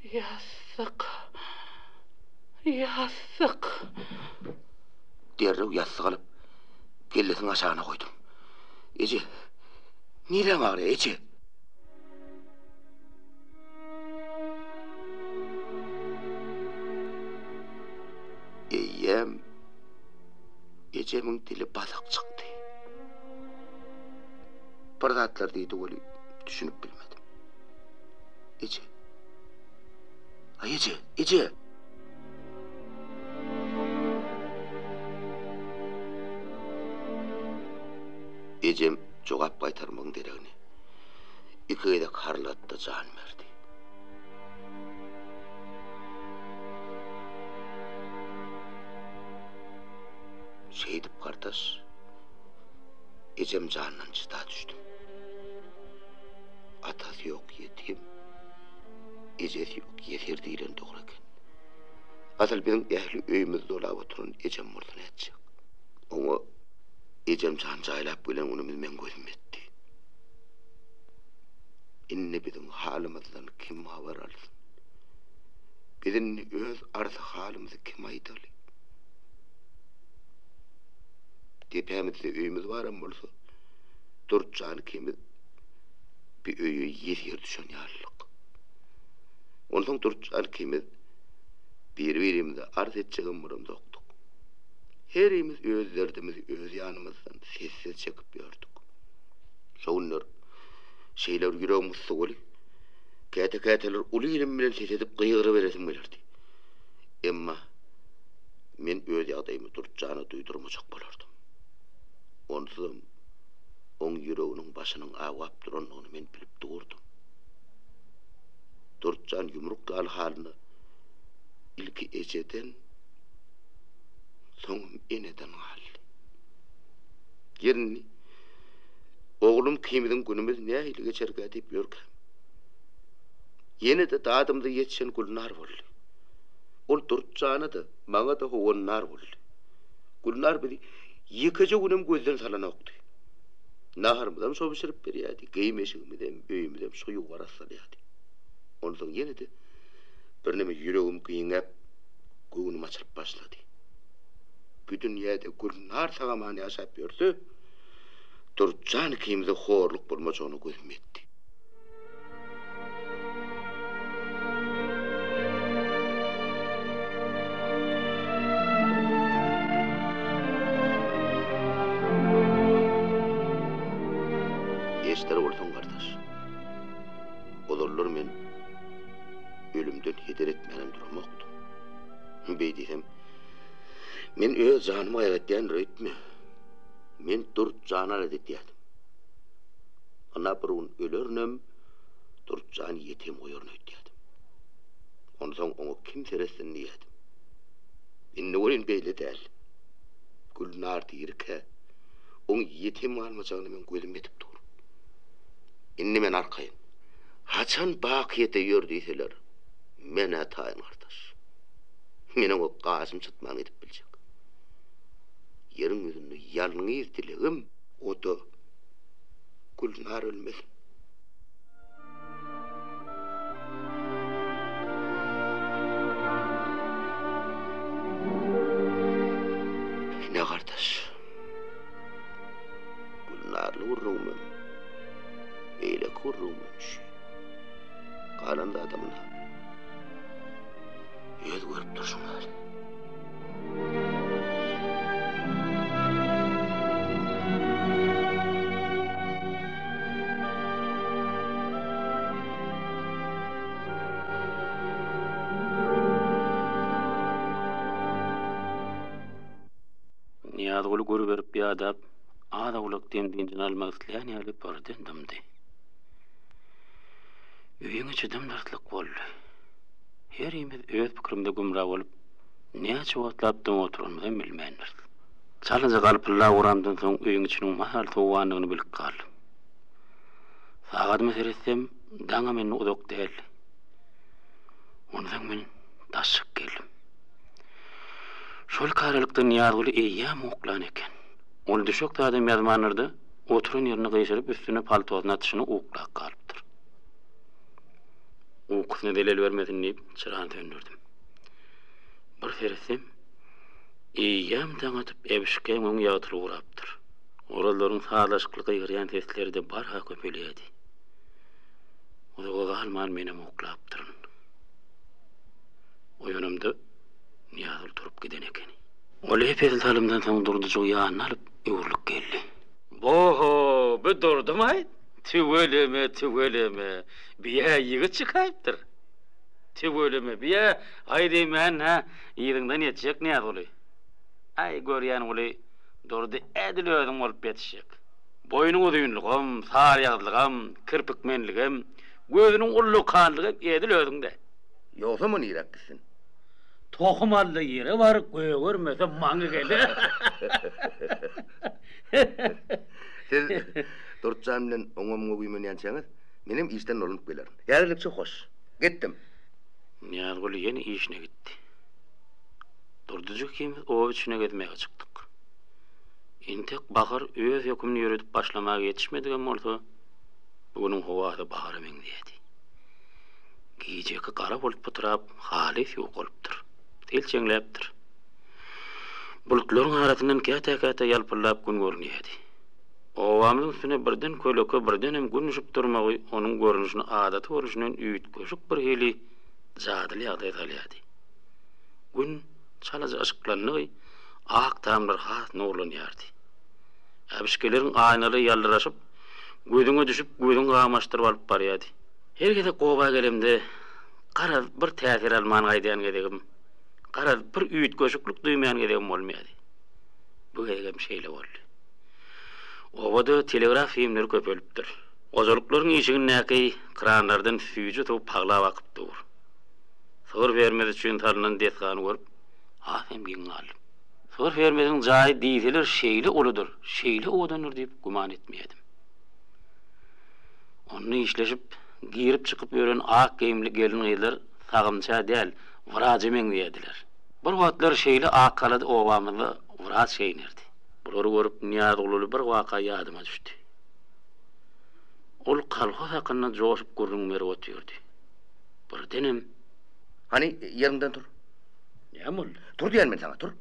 Ýassyk! Ýassyk! Derrew ýassyk alyp, kellesiniň aşagyna goýdum. Eje, niräň agyrýar, eje? Eýýäm ejemiň dili basyk çykdy. Bir zatlar diýdi weli, düşünip bilmedim. Eje. Aý eje, eje! Ejem jogap gaýtarmagyň deregine, iki gezek harlatdy, jan berdi. Şeýdip gardaş, ejem jandan jyda düşdüm. Atasy ýok ýetim, ejesi ýok ýesir diýlen dogry eken. Asyl biziň ähli öýümizi dolap oturan ejem bolsa nätjek? Oňa ejem jan jaýlap gelen günümiz meň gözüm ýetdi. Indi biziň halymyzdan kim habar alsyn? Biz indi öz arzy-halymyzy kime aýdaly? Depämizde öýümiz baram bolsa, Durtjan ikimiz bi öýe ýesir düşen ýalydyk. Onsoň Durtjan ikimiz. Biri-birimize arz etjegem bolamzokdyk. Herimiz öz derdimizi öz ýanymyzdan sessiz çekip ýördük. Şo günler şeýle bir ýüregim gysdy weli, käte-käteler uly ilim bilen ses edip gygyryberesim gelerdi. Emma men öz ýagdaýymy Durt jana duýdurmajak bolardym. Onsuzam oň ýüreginiň başynyň awap durandygyny men bilip durdum. Durt jan ýumruk ýaly halyna ilki ejeden, soňam eneden galdy. Ýer indi, oglum ikimiziň günümiz nähili geçerkä diýip ýörkäm, ýene-de dadymyza ýetişen Gülnar boldy. Ol Durt jana-da, maňa-da howandar boldy. Gülnar bizi ýekeje günem gözden salanokdy. Naharymyzam şo bişirip berýärdi, geýim-eşigimizem, öýümizem şo ýuwup arassalaýardy. Onsoň ýene-de birneme ýüregim giňäp, göwnüm açylyp başlady. Bu dünýäde Gülnar sag-aman ýaşap ýörse, Dürtjan ikimize horluk bolmajagyna gözüm ýetdi. Eşder bolsaň gardaş. Ozallar men ölümden heder etmänem duramokdym. Beý diýsem, men öz janymy gaýgy etýändir öýtme. Men Durt jany alada etýärdim. Ynha bir gün ölerinem, Durt jany ýetim goýaryn öýtýärdim. Onsoň oňa kim seretsin diýýärdim. Indi welin beýle däl. Gülnar dirikä, oň ýetim galmajagyna meň gözüm ýetip dur. Indi men arkaýyn. Haçan bakyýete ýör diýseler, men-ä taýyn gardaş. Men oňa gaşym çytman gidip biljek. Ýeriň ýüzünde ýalňyz dilegim o-da Gülnar ölmesin. Ine gardaş. Gülnarly gürrüňimem, beýleki gürrüňimem şu. Galan zadam ynha. Öz görüp durşuň ýaly. Nyýazguly gür berip ýadap, az-owlak dem-dynjyny almak islän ýaly birden dymdy. Öýüň içi dym-dyrslyk boldy. Herimiz öz pikirimize gümra bolup, näçe wagtlap doňup oturanymyzam bilmändiris. Çalaja galpyldap uramdan soň öýüň içiniň masal sowandygyny bilip galdym. Sagadyma seretsem, daňam indi uzak däldi. Onsoň men daş çykyp geldim. Şol aralykda Nyýazguly eýýäm uklan eken. Ol düşek zadam ýazmandyr-da, oturan ýerinde gyşaryp üstüne paltosyny atyşyna uklap galypdyr. Ukusyna zelel bermesin diýip, çyrany söndürdim. Bir seretsem, eýýäm daň atyp, ebşitgäň öňi ýagtylyp ugrapdyr. Horazlaryň sazlaşykly gygyrýan sesleri-de barha köpelýärdi. Uzaga galman menem uklapdyryn. Oýanamda Nyýazgül turup giden ekeni. Ol ep-esli salymdan soň Durdyjygy ýanyna alyp, öwrülip geldi. Bo-ho, bu Durdymaý? Tüweleme, tüweleme, biýä ýigit çykaýypdyr. Tüweleme, biýä, aý diýmän-hä, yzyňdan ýetjek Nyýazguly. Aý, görýän weli, Durdy edil özüň bolup ýetişjek. Boýunyň uzynlygam, saryýagyzlygam, kirpikmenligem, gözüniň ullakanlygam edil özüňde. Ýogsam o niräk gitsin? Tohum alda ýere bar, gögermese maňa gel. Siz Durtjan bilen oňa-muňa güýmenýänçäňiz, menem işden dolanyp gelerin. Häzirlikçe hoş. Gitdim. Nyýazguly ýene işine gitdi. Durdyjyk ikimiz oba içine gezmäge çykdyk. Entek bahar öz hökümini ýöredip başlamaga ýetişmedigem bolsa, bu günüň howasy bahara meňzeýärdi. Gijeki gara bulut pytrap, halys ýukalypdyr. Selçeňläpdir. Bulutlaryň arasyndan käte-käte ýalpyldap gün görünýärdi. Obamyzyň üstüne birden köleke, birdenem gün düşüp durmagy onuň görnüşini adaty görnüşinden üýtgeşik bir hili jadyly ýagdaýa salýardy. Gün çalaja yşyklandygy, ak tamlar has nurlanýardy. Äwişgeleriň aýnalary ýaldyraşyp, gözüňe düşüp, gözüňi gamaşdyryp alyp barýardy. Her gezek oba gelemde, garaz, bir täsir alman gaýdýan gezegim, garaz, bir üýtgeşiklik duýmaýan gezegim bolmaýardy. Bu gezegem şeýle boldy. Obada telegraf simleri köpelipdir. Hojalyklaryň işigindäki kranlardan süýji suw paglap akyp dur. Sygyr fermesi üçin salnan desgany görüp, has hem geň galdym. Sygyr fermesiniň jaýy diýseler şeýle uludyr, şeýle owadandyr diýip güman etmeýärdim. Onda işleşip, girip-çykyp ýören ak geýimli gelin-gyzlar sagymça däl, wraja meňzeýärdiler. Bir wagtlar şeýle ak halat obamyzda wraç geýnerdi. Bulary görüp Nyýazgulyly bir waka ýadyma düşdi. Ol kolhoz hakynda joşup gürrüň berip otyrdy. Birdenem. Hany, ýeriňden tur. Näme boldy? Tur diýýän men saňa, tur.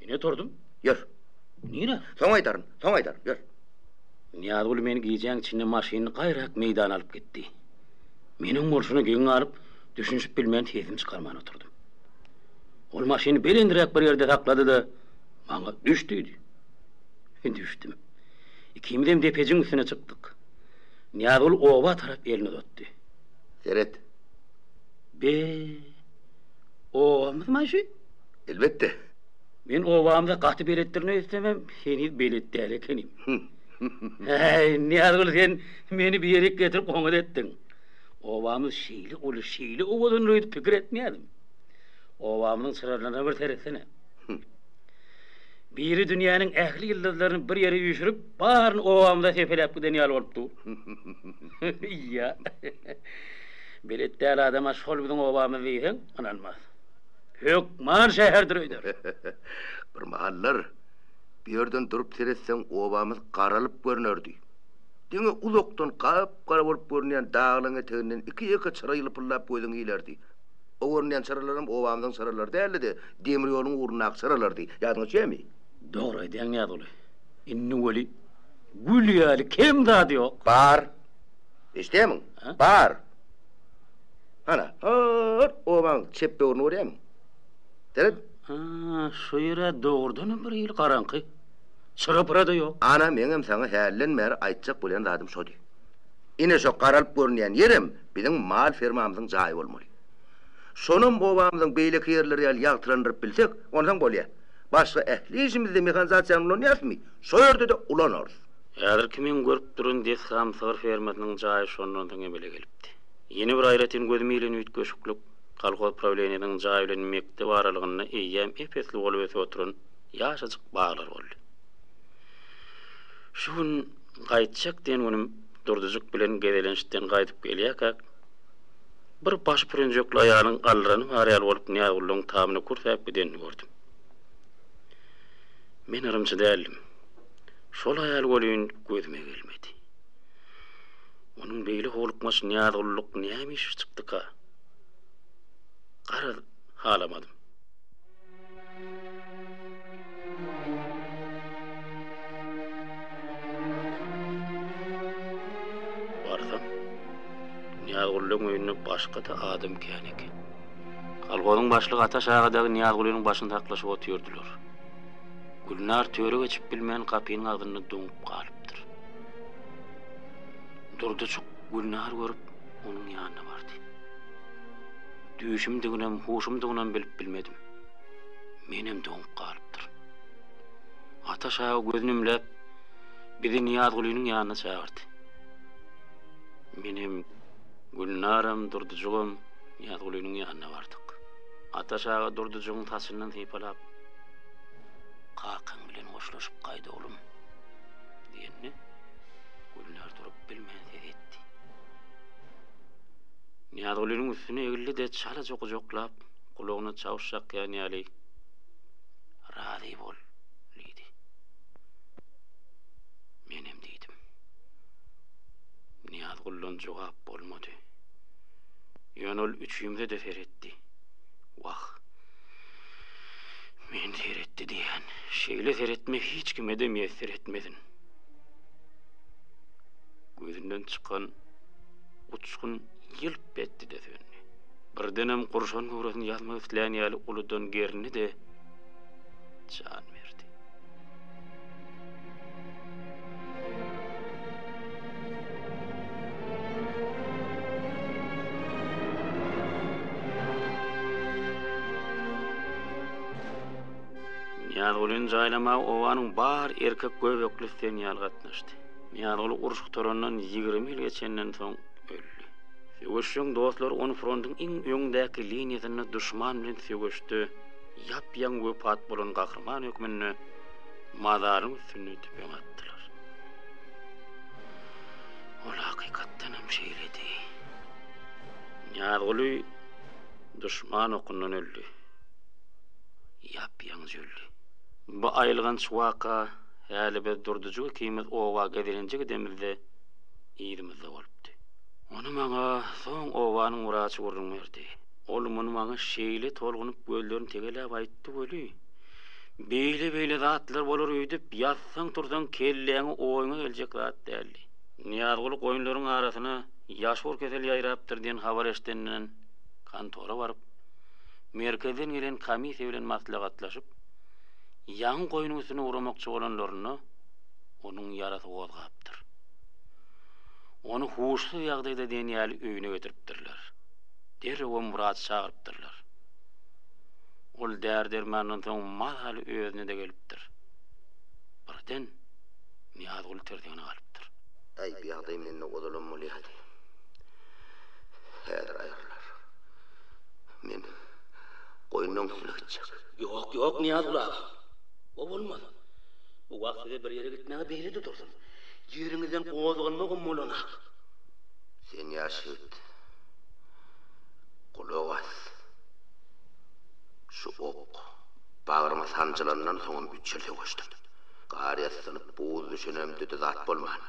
Ine turdum. Ýör. Nirä? Soň aýdaryn, soň aýdaryn, ýör. Nyýazguly meni gijäň içinde maşynly gaýrak meýdana alyp gitdi. Meniň bolşuna geň galyp, düşünişip bilmän sesimi çykarman oturdym. Ol maşyny belendräk bir ýerde saklady-da, maňa düş diýdi. Düşdüm. Ikimizem depejigiň üstüne çykdyk. Nyýazguly oba tarap elini uzatdy. Seret. Be, obamyzmaý şu? Elbetde. Men obamyza gaty beletdirin öýtsemem, heniz belet däl ekenim. Häý, Nyýazguly sen meni bir ýerik getirip oňat etdiň. Obamyz şeýle uly, şeýle owadandyr öýdüp pikir etmeýärdim. Obamyzyň çyralaryna bir seretsene. Biri dünýäniň ähli ýyldyzlaryny bir ýere üýşürip, baryny obamyza sepeläp giden ýaly bolup dur. Ýa. Belet däl adama şol biziň obamyz diýseň, ynanmaz. Hökman şäherdir öýder. Bir mahallar bu ýerden durup seretseň, obamyz garalyp görnerdi. Diňe uzakdan gap-gara bolup görünýän daglaryň eteginden iki-ýeke çyra ýylpyldap gözüňi ilerdi. O görünýän çyralaram obamyzyň çyralary däldi-de, demir ýoluň ugrundaky çyralardy. Ýadyňa düşýärmi? Dogry aýdýaň, Nyýazguly. Indi weli gül ýaly kem zady ýok. Bar. Eşidýärmiň? Bar. Hana, hol obaň çep böwrüni görýärmiň? Seret. Ha, şu ýer-ä dogrudanam bir hili garaňky. Çyra-pyra-da ýok. Ana, meňem saňa hälden bäri aýtjak bolýan zadym şody. Ine şo garalyp görünýän ýerem biziň mal fermamyzyň jaýy bolmaly. Şonam obamyzyň beýleki ýerleri ýaly ýagtylandyryp bilsek, onsoň bolýar. Başga ähli işimizde mehanizasiýany ulanýasmy, şo ýerde-de ulanarys. Häzirki meň görüp duran desgam sygyr fermasynyň jaýy şondan soň emele gelipdi. Ýene bir aýratyn gözüme ilen üýtgeşiklik, kolhoz prawleniýesiniň jaýy bilen mekdep aralygynda eýýäm ep-esli bolup ösüp oturan ýaşajyk baglar boldy. Şu gün gaýtjak diýen günüm Durdyjyk bilen gezelençden gaýdyp gelýärkäk, bir başy pürünjekli aýalyň galdyrany bar ýaly bolup Nyýazgulyň tamyna kürsäp gidenini gördüm. Men yrymçy däldim. Şol aýal welin gözüme gelmedi. Onuň beýle howlukmaç Nyýazgulylyk näme işi çykdyka? Garaz, halamadym. Barsam, Nyýazgulyň öýünde başga-da adam kän eken. Kolhozyň başlygy Ataş aga dagy Nyýazgulynyň başyny saklaşyp otyrdylar. Gülnar töre geçip bilmän gapynyň agzynda doňup galypdyr. Durdyjyk Gülnary görüp, onuň ýanyna bardy. Düýşümdiginem, huşumdygynam bilip bilmedim. Menem doňup galypdyryn. Ataş aga gözüni ümläp, bizi Nyýazgulynyň ýanyna çagyrdy. Menem, Gülnaram, Durdyjygam Nyýazgulynyň ýanyna bardyk. Ataş aga Durdyjygyň saçyndan sypalap, Kakaň bilen hoşlaşyp gaýt, oglum! diýende, Gülnar durup bilmän ses etdi. Nyýazgulynyň üstüne egildi-de, çalaja gujaklap, gulagyna çawuş çakýan ýaly, Razy bol! diýdi. Menem diýdim. Nyýazguldan jogap bolmady. Ýöne ol üçimize-de seretdi. Wah, men seretdi diýýän. Şeýle seretme hiç kime-de miýesser etmesin. Gözünden çykan uçgun ýylp etdi-de söndi. Birdenem gurşan göwresini ýazmak islän ýaly uludan gerindi-de, jan berdi. Nyýazgulyny jaýlamaga obanyň bar erkek göbeklisi diýen ýaly gatnaşdy. Nyýazguly uruş gutarandan 20 ýyl geçenden soň öldi. Söweşjeň dostlary ony frontuň iň öňdäki liniýasynda duşman bilen söweşde ýap-ýaňy wepat bolan gahryman hökmünde mazaryň üstünde tüpeň atdylar. Ol hakykatdanam şeýledi. Nyýazguly duşman okundan öldi. Ýap-ýaňyja öldi. Bu aýylganç waka häli biz Durdyjyk ikimiz oba gezelenje gidemizde yzymyzda bolupdy. Ony maňa soň obanyň wraçy gürrüň berdi. Ol muny maňa şeýle tolgunyp gözlerini tegeläp aýtdy weli, beýle-beýle zatlar bolar öýdüp, ýatsaň-tursaň kelläňe oýuňa geljek zat däldi. Nyýazguly goýunlaryň arasyna ýaşur kesel ýaýrapdyr diýen habar eşidenden kontora baryp, merkezden gelen komissiýa bilen maslahatlaşyp, ýaňy goýnuň üstüne ugramakçy bolanlarynda onuň ýarasy gozgapdyr. Ony huşsuz ýagdaýda diýen ýaly öýüne getiripdirler. Derrewem wraç çagyrypdyrlar. Ol däri-dermandan soň mazaly özüne-de gelipdir. Birden Nyýazguly tirsegine galypdyr. Äý, bu ýagdaý mende ozalam bolýardy. Häzir aýrylar. Men goýunlaň üstüne gitjek. Ýok, ýok, Nyýazguly aga. O bolmaz. Bu wagt size bir ýere gitmäge beýle-de dursun. Ýeriňizden gozganmagam bolanok. Sen ýaş ýigit, gulak as. Şu ok bagryma sanjylandan soňam üç ýyl söweşdim. Gar ýassanyp, buz düşenemde-de zat bolman.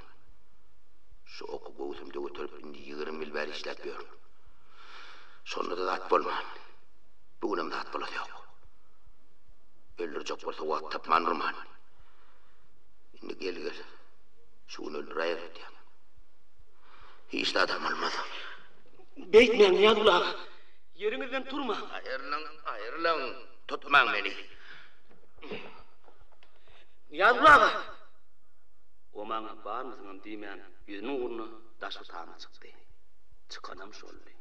Şu oky göwsümde göterip indi 20 ýyl bäri işläp ýörün. Şonda-da zat bolman. Bu günem zat bolasy ýok. Öldürjek bolsa wagt tapman durman. Indi gel-gel, şu gün öldüräýer öýdýän. Hiç zadam bolmaz. Beýtmäň, Nyýazguly aga. Ýeriňizden turmaň. Aýrylyň, aýrylyň, tutmaň meni. Nyýazguly aga! O maňa barmysyňam diýmän, ýüzüniň ugruna daşky tama çykdy. Çykanam şoldy.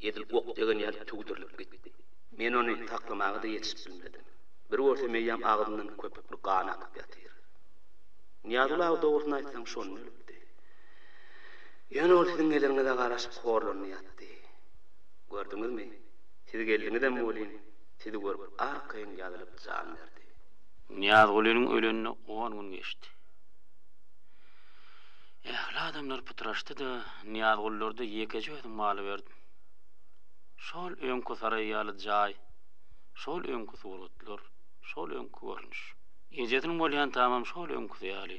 Edil ok degen ýaly tüwdürilip gitdi. Men ony saklamaga-da ýetişip bilmedim. Bir görsem eýýäm agzyndan köpükli gan akyp ýatyr. Nyýazguly aga dogrusyny aýtsaň şonda ölüpdi. Ýöne ol siziň geleriňize garaşyp horlandy ýatdy. Gördüňizmi, siz geldiňizem welin, sizi görüp arkaýyn ýazylyp jan berdi. Nyýazgulynyň ölenine on gün geçdi. Ähli adamlar pytraşdy-da, Nyýazgulylarda ýekeje özüm galyberdim. Şol öňki saraý ýaly jaý, şol öňki suratlar, şol öňki görnüş. Ejesiniň bolýan tamam şol öňküsi ýaly.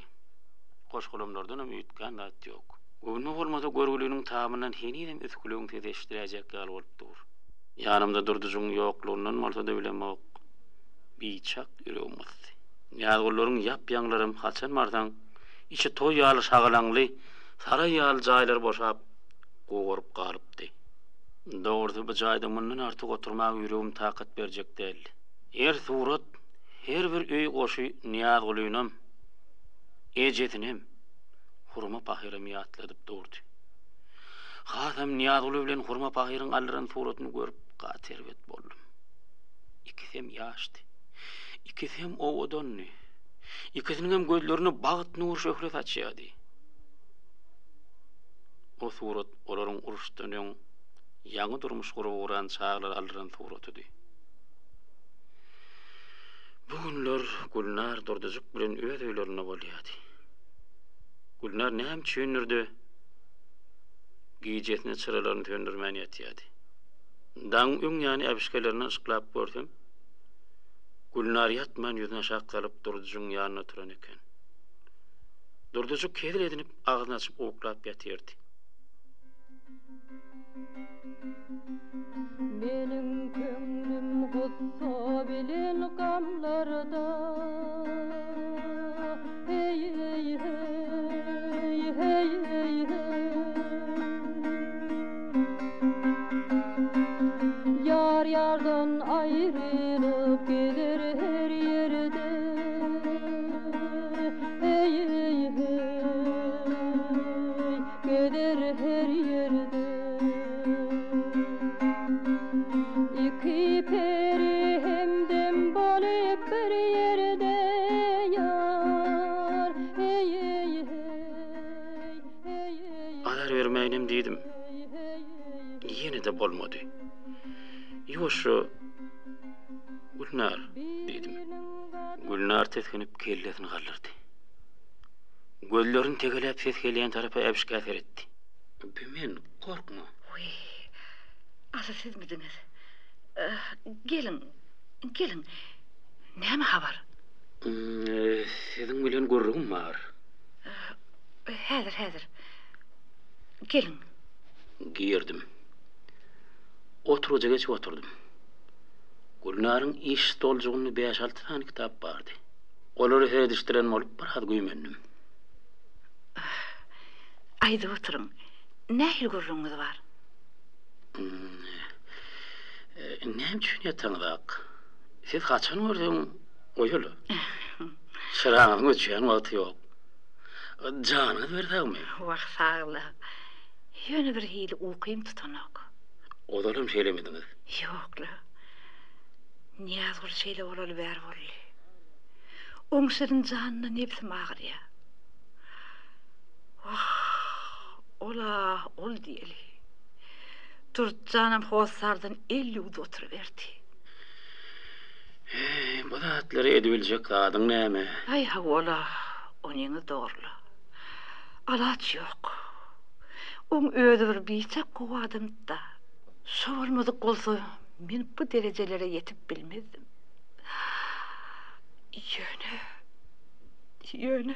Goş-golamlardanam üýtgän zat ýok. Göwnüme bolmasa görgüliniň tamyndan henizem üsgülegiň sesi eşidiläýjek ýaly bolup dur. Ýanymda Durdyjygyň ýoklugyndan bolsa-da bilemok, biçak ýüregim gysdy. Nyýazgullaryň ýap-ýaňylaram haçan barsaň, içi toý ýaly şagalaňly, saraý ýaly jaýlary boşap, gogaryp galypdy. Dogrusy, bu jaýda mundan artyk oturmaga ýüregim takat berjek däldi. Her surat, her bir öý goşy Nyýazgulynam, ejesinem, Hurma pahyram ýatladyp durdy. Hasam Nyýazguly bilen Hurma pahyryň aldyran suratyny görüp gaty erbet boldum. Ikisem ýaşdy. Ikisem owadandy. Ikisiniňem gözlerinde bagt nur şöhle saçýardy. O surat olaryň uruşdan öň ýaňy durmuş gurup ugran çaglary aldyran suratydy. Bu günler Gülnar Durdyjyk bilen öz öýlerinde bolýardy. Gülnar näme üçindir-de gijesine çyralaryny söndürmän ýatýardy. Daňyň öň ýany äwişgelerinden yşyklap görsem, Gülnar ýatman ýüzüni aşak salyp Durdyjygyň ýanynda oturan eken. Durdyjyk hezil edinip agzyny açyp uklap ýatyrdy. Meniň köňlüm gussa bilen gamlarda Heý heý heý heý heý heý. bolup bir ýerde ýar heý heý heý heý heý. Azar bermäýinem diýdim. Ýene-de bolmady. Ýuwaşja Gülnar, diýdim. Gülnar tisginip kellesini galdyrdy. Gözlerini tegeläp ses gelýän tarapa äwişgä seretdi. Bi men, gorkma. Wiý, asyl sizmidiňiz? Geliň, geliň. Näme habar? Siziň bilen gürrüňim bar. Häzir, häzir. Geliň. Girdim. Oturgyja geçip oturdym. Gülnaryň iş stoljugynda bäş-alty sany kitap bardy. Olary seredişdiren bolup biraz güýmendim. Aýdyp oturyň, nähili gürrüňiňiz bar? Näme üçin ýataňyzak? Siz haçan görseň oýaly. Çyragyňyzyň öçýän wagty ýok. Janyňyz bir sagmy? Wah, sag-la. Ýöne bir hili ukym tutanok. Ozalam şeýlemidiňiz? Ýok-la. Nyýazgül şeýle bolaly bäri boldy. Oň şirin janyna nebsim agyrýar. Wah, ol-a ol diýeli. Durdyjanam hossardan el ýuwdy oturyberdi. Heý, bu zatlary edibiljek zadyň näme? Aý, hawa-la, onyňyz dogry-la. Alaç ýok. Oň özi bir biçak gowy adamdy-da. Şo bolmadyk bolsa, men bu derejelere ýetip bilmezdim. Ýöne, ýöne,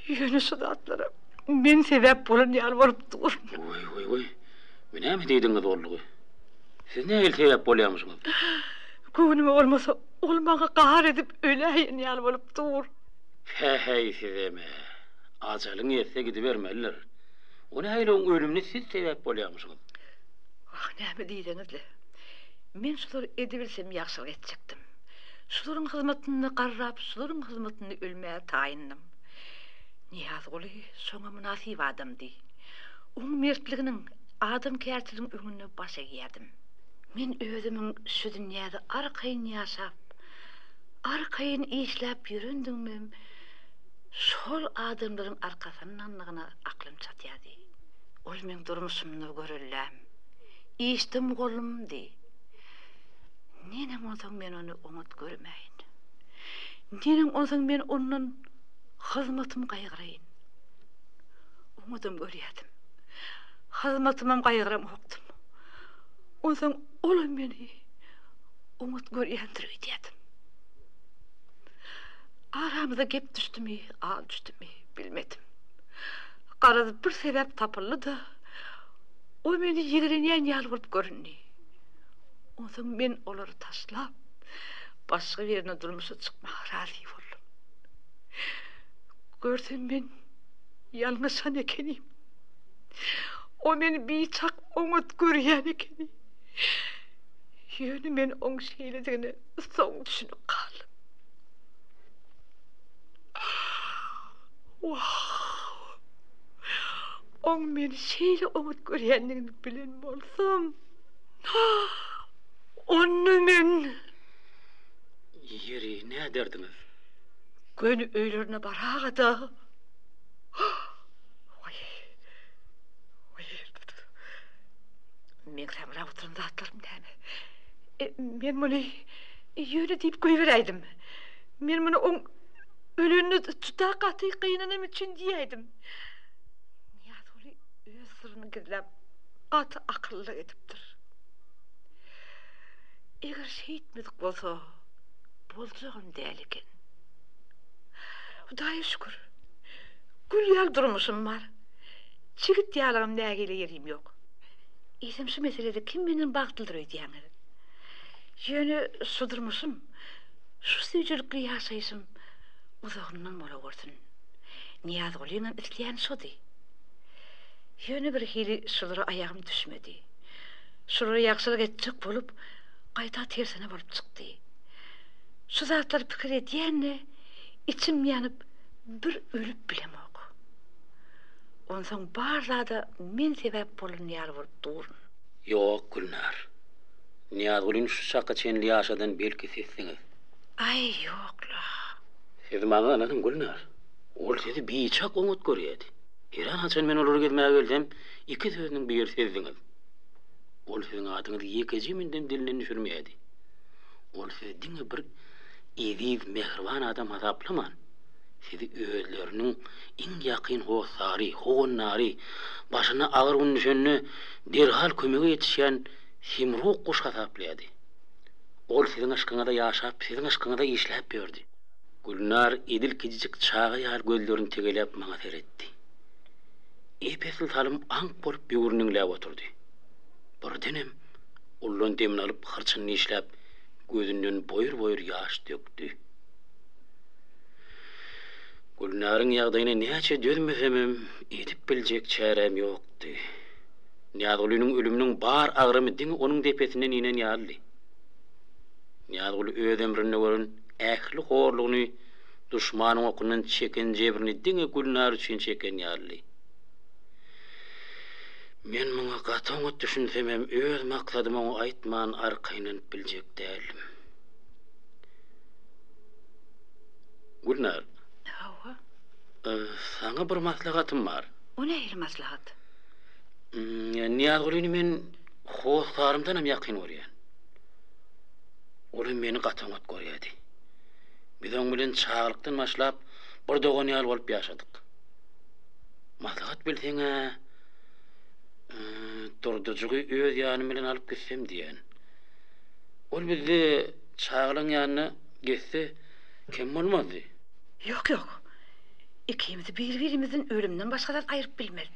ýöne şu zatlara men sebäp bolan ýaly bolup durun. Weý, weý, weý, bu näme diýdigiňiz boldugy? Siz nähili sebäp bolýarmyşyňyz? Göwnüme bolmasa, ol maňa gahar edip öläýen ýaly bolup dur. Päheý sizem-ä! Ajalyň ýetse gidibermelidir. O nähili oň ölümine siz sebäp bolýarmyşyňyz? Wah, näme diýseňiz-le. Men şulary edibilsem ýagşylyk etjekdim. Şularyň hyzmatynda garrap, şularyň hyzmatynda ölmäge taýyndym. Nyýazguly şoňa mynasyp adamdy. Oň mertliginiň, adamkärçiligiň öňünde baş egýärdim. Men özümiň şu dünýäde arkaýyn ýaşap, arkaýyn işläp ýörendigimem şol adamlaryň arkasyndandygyna aklym çatýardy. Ol meň durmuşymda görelläm, işde mugallymymdy. Neneň onsoň men ony oňat görmäýin? Neneň onsoň men ondan hyzmatymy gaýgyraýyn? Oňadam görýärdim. Hyzmatymam gaýgyramokdym. Onsoň olam meni oňat görýändir öýdýärdim. Aramyza gep düşdümi, al düşdümi, bilmedim. Garaz, bir sebäp tapyldy-da, o meni ýigrenýän ýaly bolup göründi. Onsoň men olary taşlap, başga birine durmuşa çykmaga razy boldum. Görsem men ýalňyşan ekenim. O meni biçak oňat görýän ekeni. Ýöne men oň şeýledigine soň düşünip galdym. Wah! Oň meni şeýle oňat görýändigini bilen bolsam, onda men. Ýeri, näderdiňiz? Göni öýlerine baraga-da. Waý, waý, meň samrap oturan zatlarym näme? Men muny ýöne diýip goýberäýdim. Men muny oň ölenine juda gaty gynanym üçin diýäýdim. Nyýazguly öz syryny gizläp, gaty akyllylyk edipdir. Eger şeýtmedik bolsa, boljagam däl eken. Hudaýa şükür, gül ýaly durmuşym bar. Çigit ýalygam nägile ýerim ýok. Eýsem şu meselede kim menden bagtlydyr öýdýäňiz? Ýöne şu durmuşym, şu süýjülikli ýaşaýşym uzagyndan bolagörsün. Nyýazgulyňam isleýäni şody. Ýöne birhili şulara aýagym düşmedi. Şulara ýagşylyk etjek bolup, gaýta tersine bolup çykdy. Şu zatlary pikir edýän-de, içim ýanyp, bir ölüp bilemok. Onsoň bar zada men sebäp bolan ýaly bolup durun. Ýok, Gülnar. Nyýazgulyny şu çaka çenli ýaşadan belki sizsiňiz. Aý, ýok-la. Siz maňa ynanyň, Gülnar. Ol sizi biçak oňat görýärdi. Herän haçan men olara gezmäge gelsem, iki sözüniň biri sizdiňiz. Ol siziň adyňyzy ýekeje mündem dilinden düşürmeýärdi. Ol sizi diňe bir eziz, mähriban adam hasaplaman, sizi özleriniň iň ýakyn hossary, howandary, başyna agyr gün düşende derhal kömege ýetişýän Simrug guş hasaplaýardy. Ol siziň yşkyňyza ýaşap, siziň yşkyňyza işläp ýördi. Gülnar edil kiçijik çaga ýaly gözlerini tegeläp maňa seretdi. Ep-esli salym aňk bolup böwrüni diňläp oturdy. Birdenem ullan demini alyp hyrçyny dişläp, gözünden boýur-boýur ýaş dökdi. Gülnaryň ýagdaýyna näçe dözmesemem, edip biljek çäräm ýokdy. Nyýazgulynyň ölüminiň bar agramy diňe onuň depesinden inen ýalydy. Nyýazguly öz ömründe gören ähli horlugyny, duşmanyň okundan çeken jebrini diňe Gülnar üçin çeken ýalydy. Men muňa gaty oňat düşünsemem, öz maksadymy oňa aýtman arkaýynlanyp biljek däldim. Gülnar. Hawa. Saňa bir maslahatym bar. O nähili maslahat? Nyýazgulyny men hossarymdanam ýakyn görýän. Ol hem meni gaty oňat görýärdi. Biz oň bilen çagalykdan başlap bir dogan ýaly bolup ýaşadyk. Maslahat bilseň-ä, Durdujygy öz ýanym bilen alyp gitsem diýýän. Ol bizde çagalaň ýanynda gezse kem bolmazdy. Ýok, ýok. Ikimizi bir-birimizden ölümden başga zat aýryp bilmez.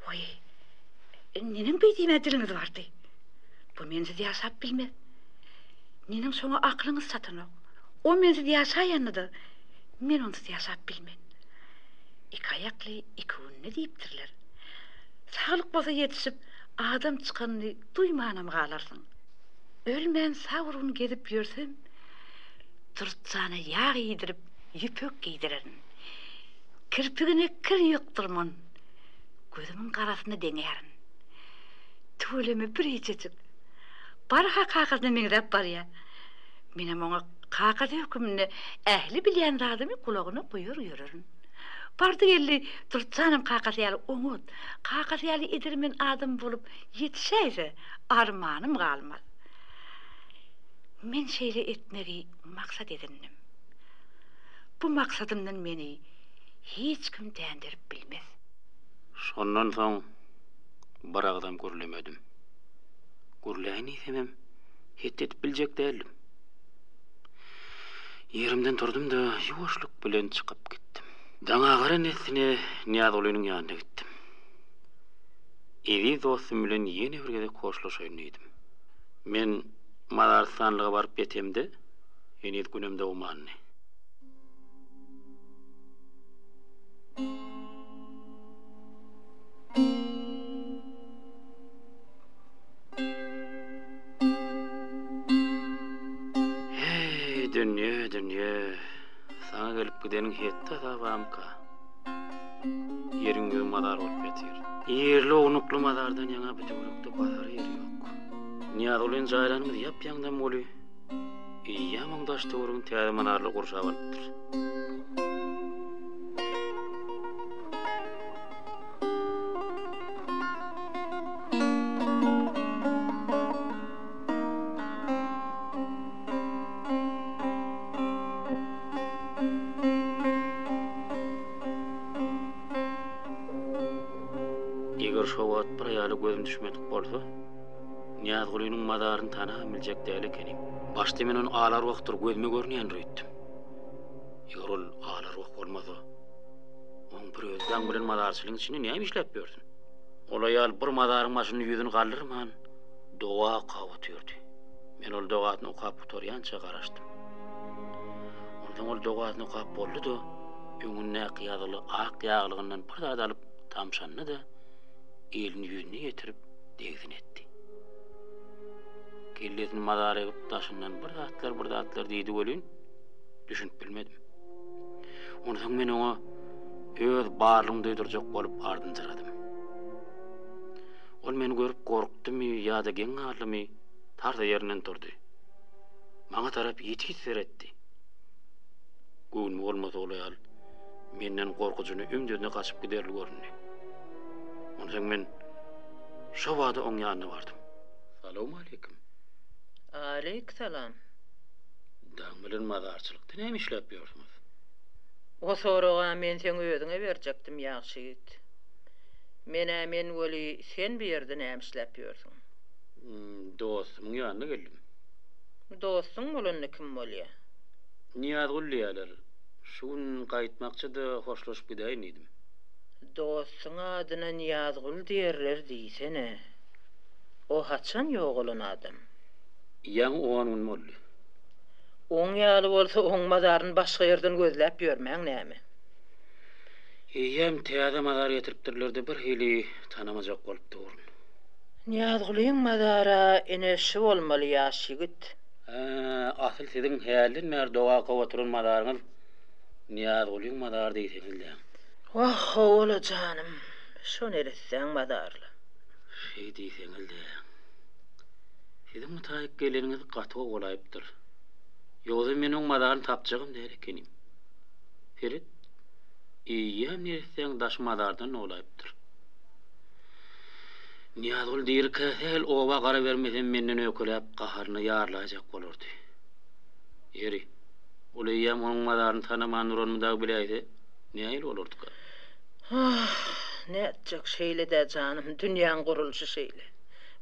Waý, neneň beý diýmä diliňiz bardy? Bu mensiz ýaşap bilmez. Neneň şoňa aklyňyz çatanok? O mensiz ýaşaýanda-da, men onsuz ýaşap bilmen. Iki aýakly iki günde diýipdirler. Saglyk bolsa ýetişip, adam çykanyny duýmanam galarsyň. Ölmän sag bir gün gezip ýörsem, Dürtjana ýag iýdirip, ýüpek geýdirerin. Kirpigine kir ýokdurman, gözümiň garasyna deňärin. Tüweleme bir eýjejik. Barha kakasyna meňzäp barýa. Menem oňa kakasy höküminde ähli bilýän zadymy gulagyna guýar ýörerin. Bardy-geldi Dürtjanam kakasy ýaly oňat, kakasy ýaly edermen adam bolup ýetişäýse, armanym galmaz. Men şeýle etmegi maksat edindim. Bu maksadymdan meni hiç kim dänderip bilmez. Şondan soň bir agzam gürlemedim. Gürläýin diýsemem, het edip biljek däldim. Ýerimden turdum-da, ýuwaşlyk bilen çykyp gitdim. Daň agaran dessine Nyýazgulynyň ýanyna gitdim. Eziz dostum bilen ýene bir gezek hoşlaşaýyn diýdim. Men mazarystanlyga baryp ýetemde, heniz günem dogmandy. Heý, dünýe, dünýe, saňa gelip gideniň hetdi-hasabamyka? Ýeriň ýüzi mazar bolup ýatyr. Irli-ownukly mazardan ýaňa bu töwerekde basar ýer ýok. Nyýazgulyny jaýlanymyz ýap-ýaňdan boly, eýýäm oň daş-töweregini täze mazarlar gurşap alypdyr. Eger şo wagt bir aýala gözüm düşmedik bolsa, Nyýazgulynyň mazaryny tanabam biljek däl ekenim. Başda men ony alarwahdyr gözüme görünýändir öýtdüm. Eger ol alarwah bolmasa, oň bir özi daň bilen mazarçylygyň içinde näme işläp ýörsün? Ol aýal bir mazaryň başynda ýüzüni galdyrman, doga okap otyrdy. Men ol dogasyny okap gutarýança garaşdym. Onsoň ol dogasyny okap boldy-da, öňündäki ýazgyly ak ýaglygyndan bir zat alyp tamşandy-da, elini ýüzüne ýetirip, degsin etdi. Kellesini mazara egip, daşyndan bir zatlar, bir zatlar diýdi welin, düşünip bilmedim. Onsoň men oňa öz barlygymy duýdurjak bolup ardynjyradym. Ol meni görüp gorkdumy ýa-da geň galdymy? Tarsa ýerinden turdy. Maňa tarap ýiti seretdi. Göwnüme bolmasa ol aýal menden gorkujyny ümdüzine gaçyp giderli göründi. Onsoň men şo bada oň ýanyna bardym. Salowmaleýkim. Aleýksalam. Daň bilen mazarçylykda näme işläp ýörsüňiz? O soraga men seň özüňe berjekdim, ýagşy ýigit. Men-ä men weli, sen bu ýerde näme işläp ýörsüň? Dostumyň ýanyna geldim. Dostuň bolanda kim bolýa? Nyýazgül diýýäler. Şu gün gaýtmakçy-da hoşlaşyp gidäýin diýdim. Dostuň adyna Nyýazgül diýerler diýsene. O haçan ýogalan adam? Ýaňy on gün boldy. Oň ýaly bolsa oň mazaryny başga ýerden gözläp ýörmäň näme? Eýýäm täze mazar getiripdirler-de birhili tanamajak bolup durun. Nyýazgulyň mazara ine şu bolmaly ýaş ýigit. Hä, asyl siziň hälden bäri doga okap oturan mazaryňyz Nyýazgulyň mazary diýseňizläň. Wah, hawa-la janym, şo neressäň mazary-la. Şeý diýseňizläň. Siziň bu taýyk geleniňiz gaty gowy bolaýypdyr. Ýogsa men oň mazaryny tapjagam däl ekenim. Seret, eýýäm neressäň daşy mazardan dolaýypdyr. Nyýazgül dirikä sähel oba gara bermesem menden öýkeläp gaharyna ýarylaýjak bolardy. Ýeri, ol eýýäm onuň mazaryny tanaman duranymy dagy biläýse, nähili bolardyka? Ah, nätjek, şeýle-dä janym, dünýäň gurluşy şeýle.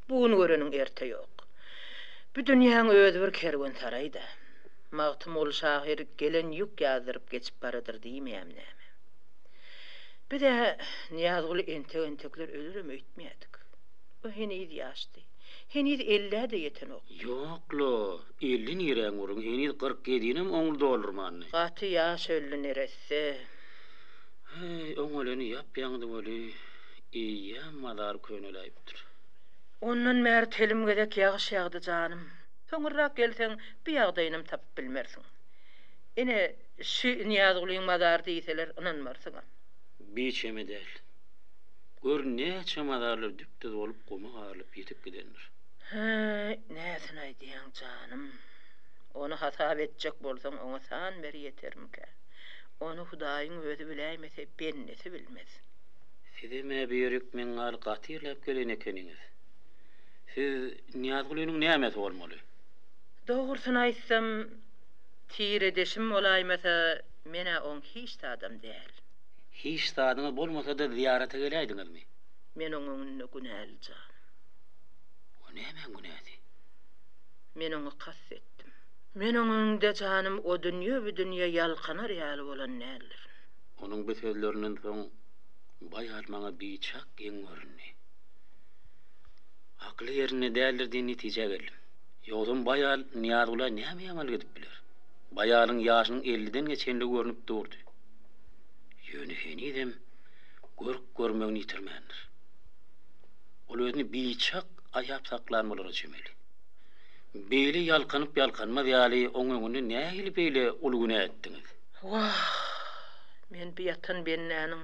Bu gün göreniň erte ýok. Bu dünýäň özi bir kerwensaraý-da. Magtymguly şahyr gelen ýük ýazdyryp geçip baradyr diýmeýämi näme? Biz-ä Nyýazguly entek-entekler ölerem öýtmeýärdik. O heniz ýaşdy. Heniz ellä-de ýetenokdy. Ýok-la, 50 niräň gürrüňi, heniz 40 ýedinem oňly doldurmandy. Gaty ýaş öldi neresse. Heý, oň öleni ýap-ýaňydy weli, eýýäm mazary köneläýipdir. Ondan bäri telim gezek ýagyş ýagdy janym. Soňurrak gelseň, bu ýagdaýynam tapyp bilmersiň. Ine, şü Nyýazgulyň mazary diýseler, ynanmarsyňam. Biçeme däl. Gör, näçe mazarlar düp-düz bolup guma garylyp ýitip gidendir. Häý, näsini aýdýaň, janym. Ony hasap etjek bolsaň, oňa san ber ýetermikä? Ony Hudaýyň özi biläýmese, bendesi bilmez. Sizem-ä bu ýerik meň ýaly gaty irläp gelen ekeniňiz. Siz Nyýazgulynyň nämesi bolmaly? Dogrusyny aýtsam, Tiredeşim bolaýmasa, men-ä oň hiç zadam däl. Hiç zadyňyz bolmasa-da zyýarata geläýdiňizmi? Men oň öňünde günäli janym. O nämäň günäsi? Men oňa kast etdim. Men oň öňünde janym o dünýe-bu dünýe ýalkanar ýaly bolan däldirin. Onuň bu sözlerinden soň bu aýal maňa biçak geň göründi. Akyly ýerinde däldir diýen netijä geldim. Ýogsam bu aýal Nyýazgula näme ýamanlyk edip biler? Bu aýalyň ýaşynyň elliden geçenligi görnüp durdy. Ýöne henizem görk-görmegini ýitirmändir. Ol özüni biçak aýap saklan bolara çemeli. Beýle ýalkanyp-ýalkanmaz ýaly oň öňünde nähili beýle uly günä etdiňiz? Wah, men bu ýatan bendäniň,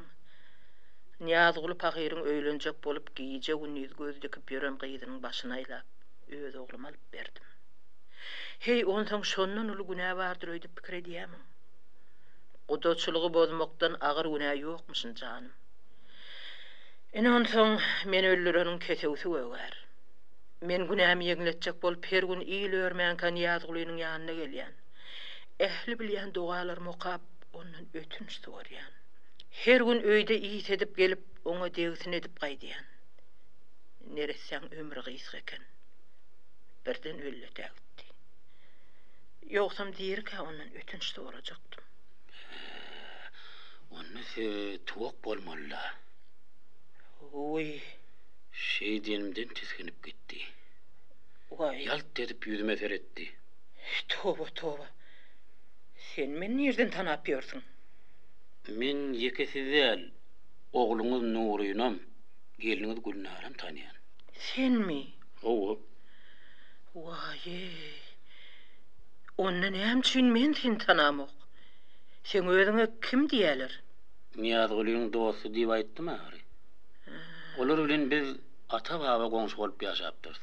Nyýazguly pahyryň öýlenjek bolup gije-gündiz göz dikip ýören gyzynyň başyny aýlap, öz oglumy alyp berdim. Heý, onsoň şondan uly günä bardyr öýdüp pikir edýämiň? Gudaçylygy bozmakdan agyr günä ýokmuşyn, janym. Ine, onsoň meni öldüreniň kesewsi gögär. Men günämi ýeňletjek bolup her gün il örmänkä Nyýazgulynyň ýanyna gelýän. Ähli bilýän dogalarymy okap, ondan ötünç sorýan. Her gün öýde is edip gelip, oňa degsin edip gaýdýan. Neressäň ömri gysga eken. Birden öldi-dä gitdi. Ýogsam dirikä ondan ötünç sorajakdym. Hä, onda siz tuwak bolmaly-la. Wiý. Şeý diýenimden tisginip gitdi. Waý. Ýalt edip ýüzüme seretdi. Toba, toba. Sen meni nirden tanap ýörsüň? Men ýeke sizi däl, ogluňyz Nurynam, gelniňiz Gülnaram tanýan. Senmi? Hawa. Waý-eý. Onda näme üçin men seni tanamok? Seň özüňe kim diýýäler? Nyýazgulyň dosty diýip aýtdym ahyry. Olar bilen biz ata-baba goňşy bolup ýaşapdyrys.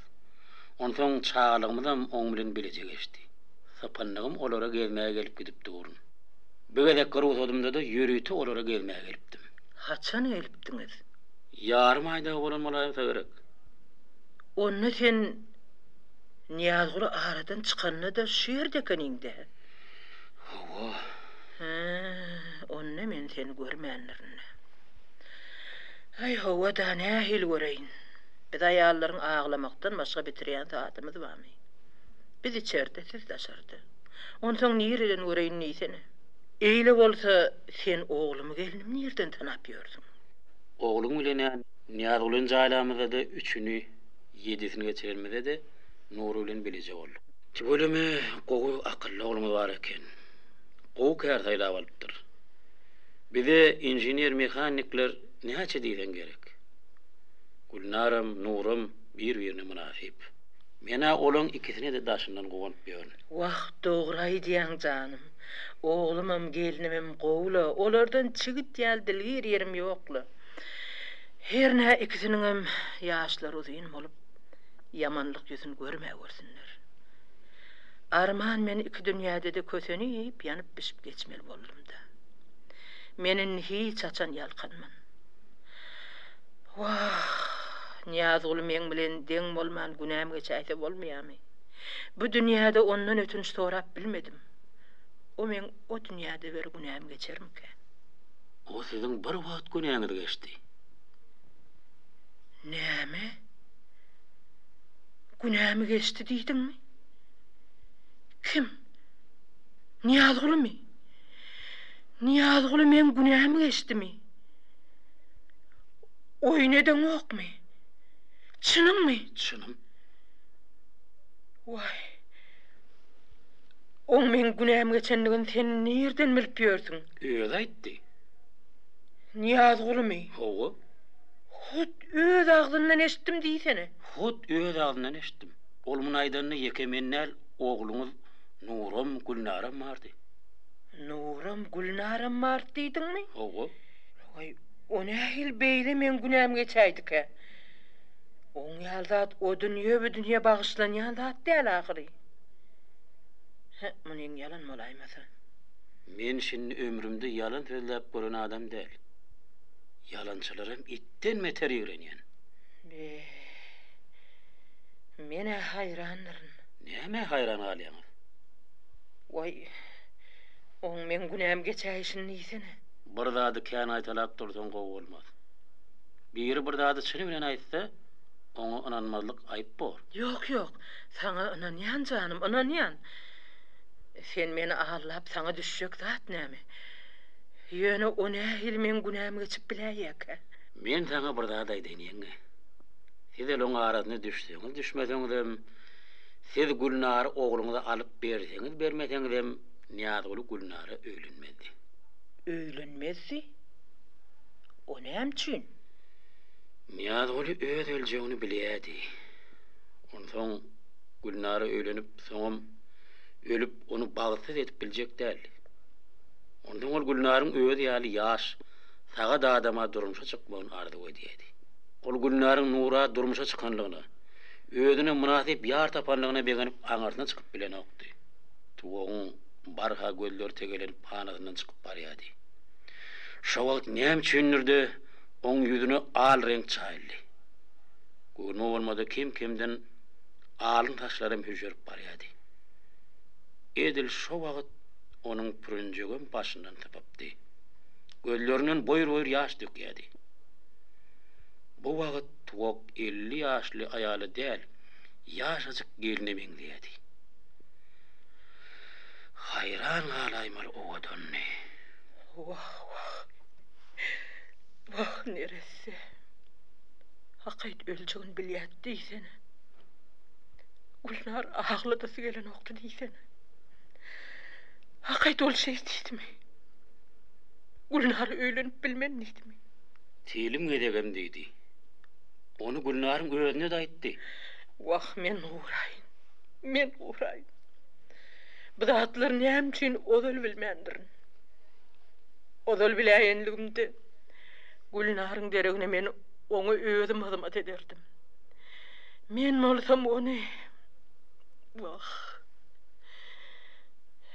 Onsoň çagalygymyzam oň bilen bileje geçdi. Sypyndygym olara gezmäge gelip gidip durun. Bu gezekki rugsadymda-da ýörite olara gezmäge gelipdim. Haçan gelipdiňiz? Ýarym aý dagy bolan bolaýmasa gerek. Onda sen Nyýazguly aradan çykanda-da şu ýerde ekeniň-dä? Hawa. Hä, onda men seni görmändirin-dä. Aý, hawa-da, nähili göreýin? Biz aýallaryň aglamakdan başga bitirýän zadymyz barmy? Biz içerde, siz daşarda. Onsoň nireden göreýin diýsene. Eýle bolsa, sen oglumy gelnimi nirden tanap ýörsüň? Ogluň bilen-ä Nyýazgulyny jaýlamyzda-da üçüni, ýedisini geçirenimizde-de Nury bilen bileje bolduk. Tüweleme, gowy, akylly ogluňyz bar eken. Gowy kär saýlap alypdyr. Bize inžener-mehanikler näçe diýseň gerek. Gülnaram, Nuram bir-birine mynasyp. Men-ä olaň ikisine-de daşyndan guwanyp ýörün. Wah, dogry aýdýaň, janym. Oglumam, gelnimem gowy-la, olardan çigit ýaly dilgir ýerim ýok-la. Hernä ikisiniňem ýaşlary uzyn bolup, ýamanlyk ýüzüni görmäwersinler. Arman men iki dünýäde-de kösenip, ýanyp-bişip geçmeli boldum-da. Men indi hiç haçan ýalkanman. Wah, Nyýazguly meň bilen deň bolman günäm geçäýse bolmaýamy? Bu dünýäde ondan ötünç sorap bilmedim. O meň o dünýäde bir günäm geçermikä? O siziň bir wagt günäňiz geçdi. Näme? Günämi geçdi diýdiňmi? Kim? Nyýazgulymy? Nyýazguly meň günämi geçdimi? Oýun edeňokmy? Çynyňmy? Çynym. Waý. Oň meň günäm geçendigini sen nirden bilip ýörsüň? Özi aýtdy. Nyýazgulymy? Hawa. Hut öz agzyndan eşitdim diýsene. Hut öz agzyndan eşitdim. Ol muny aýdanda ýeke men däl, ogluňyz Nuram, Gülnaram bardy. Nuram, Gülnaram bardy diýdiňmi? Hawa. Waý, o nähili beýle meň günäm geçäýdikä? Oň ýaly zat o dünýe, bu dünýe bagyşlanýan zat däl ahyry. Hä, munyň ýalan bolaýmasa. Men şindi ömrümde ýalan sözläp gören adam däl. Ýalançylaram itden beter ýigrenýän. Be, men-ä haýrandyryn. Nämä haýran galýaňyz? Waý, oň meň günäm geçäýşini diýsene. Bir zady kän gaýtalap dursaň gowy bolmaz. Biri bir zady çyny bilen aýtsa, oňa ynanmazlyk aýyp bor. Ýok, ýok, saňa ynanýan janym, ynanýan. Sen meni aldap saňa düşjek zat näme? Ýöne o nähili meň günämi geçip biläýýäkä? Men saňa bir zat aýdaýyn ýeňňe. Siz olaň arasyna düşseňiz düşmeseňizem, siz Gülnary ogluňyza alyp berseňiz bermeseňizem Nyýazguly Gülnara öýlenmezdi. Öýlenmezdi? O näme üçin? Nyýazguly öz öljegini bilýärdi. Onsoň Gülnara öýlenip, soňam ölüp, ony bagtsyz edip biljek däldi. Onsoň ol Gülnaryň özi ýaly ýaş, sagat adama durmuşa çykmagyny arzuw edýärdi. Ol Gülnaryň Nura durmuşa çykanlygyna, özüne mynasyp ýar tapanlygyna begenip aňyrsyna çykyp bilenokdy. Tuwagyň barha gözleri tegelenip hanasyndan çykyp barýardy. Şo wagt näme üçindir-de oň ýüzüne al reňk çaýyldy. Göwnüme bolmasa kem-kemden alyn saçlaram hüžžerip barýardy. Edil şo wagt onuň pürünjegem başyndan sypypdy. Gözlerinden boýur-boýur ýaş dökýärdi. Bu wagt Tuwak 50 ýaşly aýala däl, ýaşajyk gelne meňzeýärdi. Haýran galaýmaly owadandy. Wah, wah. Wah, neresse. Hakyt öljegini bilýärdi diýsene. Gülnar agladasy gelenokdy diýsene. Hakyt ol şeý diýdimi? Gülnara öýlenip bilmen diýdimi? Telim gezegem diýdi. Ony Gülnaryň özüne-de aýtdy. Wah, men guraýyn. Men guraýyn. Bu zatlary näme üçin ozal bilmändirin? Ozal biläýenligimde Gülnaryň deregine men oňa özüm hyzmat ederdim. Men bolsam ony. Wah!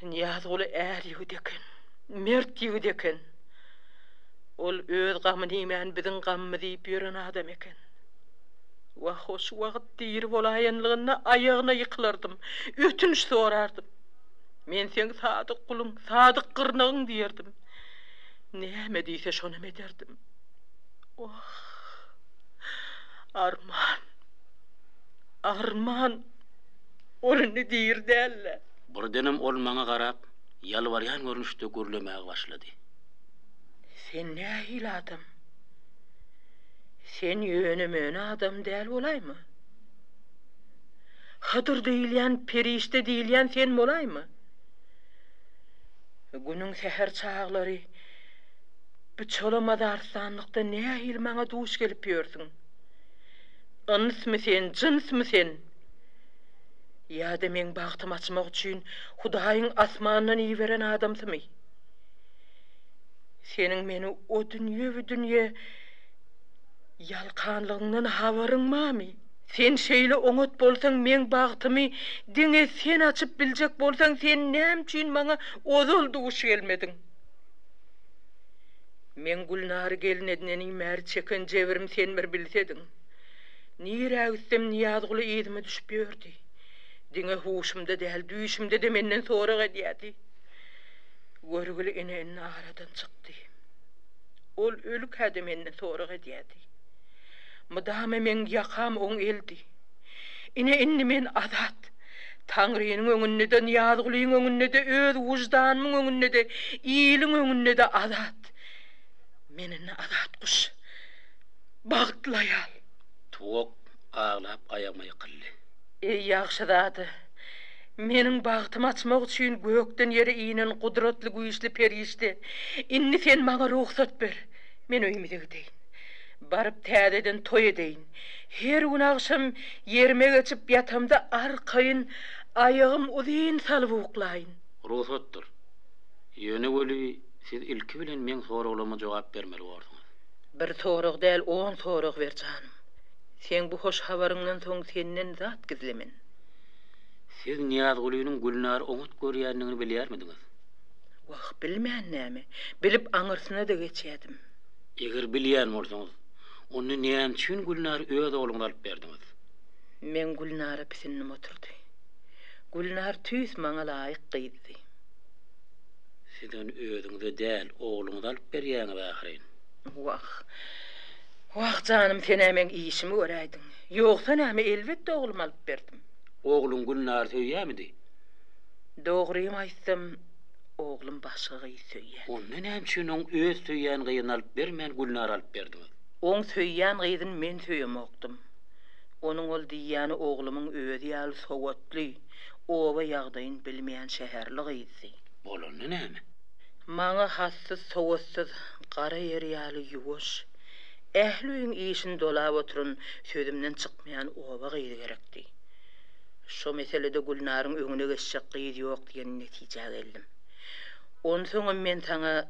Nyýazguly är ýigit eken, mert ýigit eken. Ol öz gamyny iýmän biziň gamymyzy iýip ýören adam eken. Wah, o şu wagt diri bolaýanlygynda aýagyna ýykylardym, ötünç sorardym. Men seň sadyk guluň, sadyk gyrnagyň diýerdim. Näme diýse şonam ederdim. Wah! Arman! Arman! Ol indi diri däl-le. Birdenem ol maňa garap, ýalbarýan görnüşde gürlemäge başlady. Sen nähili adam? Sen ýöne-möne adam däl bolaýma? Hydyr diýilýän, perişde diýilýän sen bolaýma? Günüň säher çaglary bu çola mazarystanlykda nähili maňa duş gelip ýörsüň? Ynsmy sen, jynsmy sen? Ýa-da meň bagtymy açmak üçin Hudaýyň asmandan iberen adamsymy? Seniň meni o dünýe-bu dünýe ýalkanlygyňdan habaryň barmy? Sen şeýle oňat bolsaň, meň bagtymy diňe sen açyp biljek bolsaň, sen näme üçin maňa ozal duş gelmediň? Meň Gülnary gelin edinenim bäri çeken jebrim sen bir bilsediň. Nirä gitsem Nyýazguly yzyma düşüp ýördi. Diňe huşumda däl, düýşümde-de menden sorag edýärdi. Görgüli ene indi aradan çykdy. Ol ölükä-de menden sorag edýärdi. Mydama meň ýakam oň eldi. Ine indi men azat. Taňrynyň öňünde-de, Nyýazgulyň öňünde-de, öz wyždanymyň öňünde-de, iliň öňünde-de azat. Men indi azat guş. Bagtly aýal. Tuwak aglap aýagyma ýykyldy. Eý, ýagşyzada! Meniň bagtymy açmak üçin gökden ýere inen gudratly güýçli perişde, indi sen maňa rugsat ber, men öýümize gideýin. Baryp täzeden toý edeýin. Her gün agşam ýerime geçip ýatamda arkaýyn, aýagym uzyn salyp uklaýyn. Rugsatdyr. Ýöne weli siz ilki bilen meň soraglaryma jogap bermeli borsuňyz. Bir sorag däl, on sorag ber janym. Seň bu hoş habaryňdan soň senden zat gizlemen. Siz Nyýazgulynyň Gülnary oňat görýändigini bilýärmidiňiz? Wah, bilmän näme, bilip aňyrsyna-da geçýädim. Eger bilýän bolsaňyz, onda näme üçin Gülnary öz ogluňyza alyp berdiňiz? Meň Gülnara pisindim oturdy. Gülnar tüýs maňa laýyk gyzdy. Siz ony özüňize däl, ogluňyza alyp berýäňiz ahyryn. Wah, wah, janym, sen-ä meň işimi göräýdiň. Ýogsa näme, elbetde ogluma alyp berdim. Ogluň Gülnary söýýärmidi? Dogrymy aýtsam, oglum başga gyz söýýärdi. Onda näme üçin oň öz söýýän gyzyny alyp bermän Gülnary alyp berdiňiz? Oň söýýän gyzyny men söýemokdym. Onuň ol diýýäni oglumyň özi ýaly sowatly, oba ýagdaýyny bilmeýän şäherli gyzdy. Bolanda näme? Maňa hatsyz, sowatsyz, gara ýer ýaly ýuwaş, ähli öýüň işini dolap oturan, sözümden çykmaýan oba gyzy gerekdi. Şo meselede Gülnaryň öňüne geçjek gyz ýok diýen netijä geldim. Onsoňam men saňa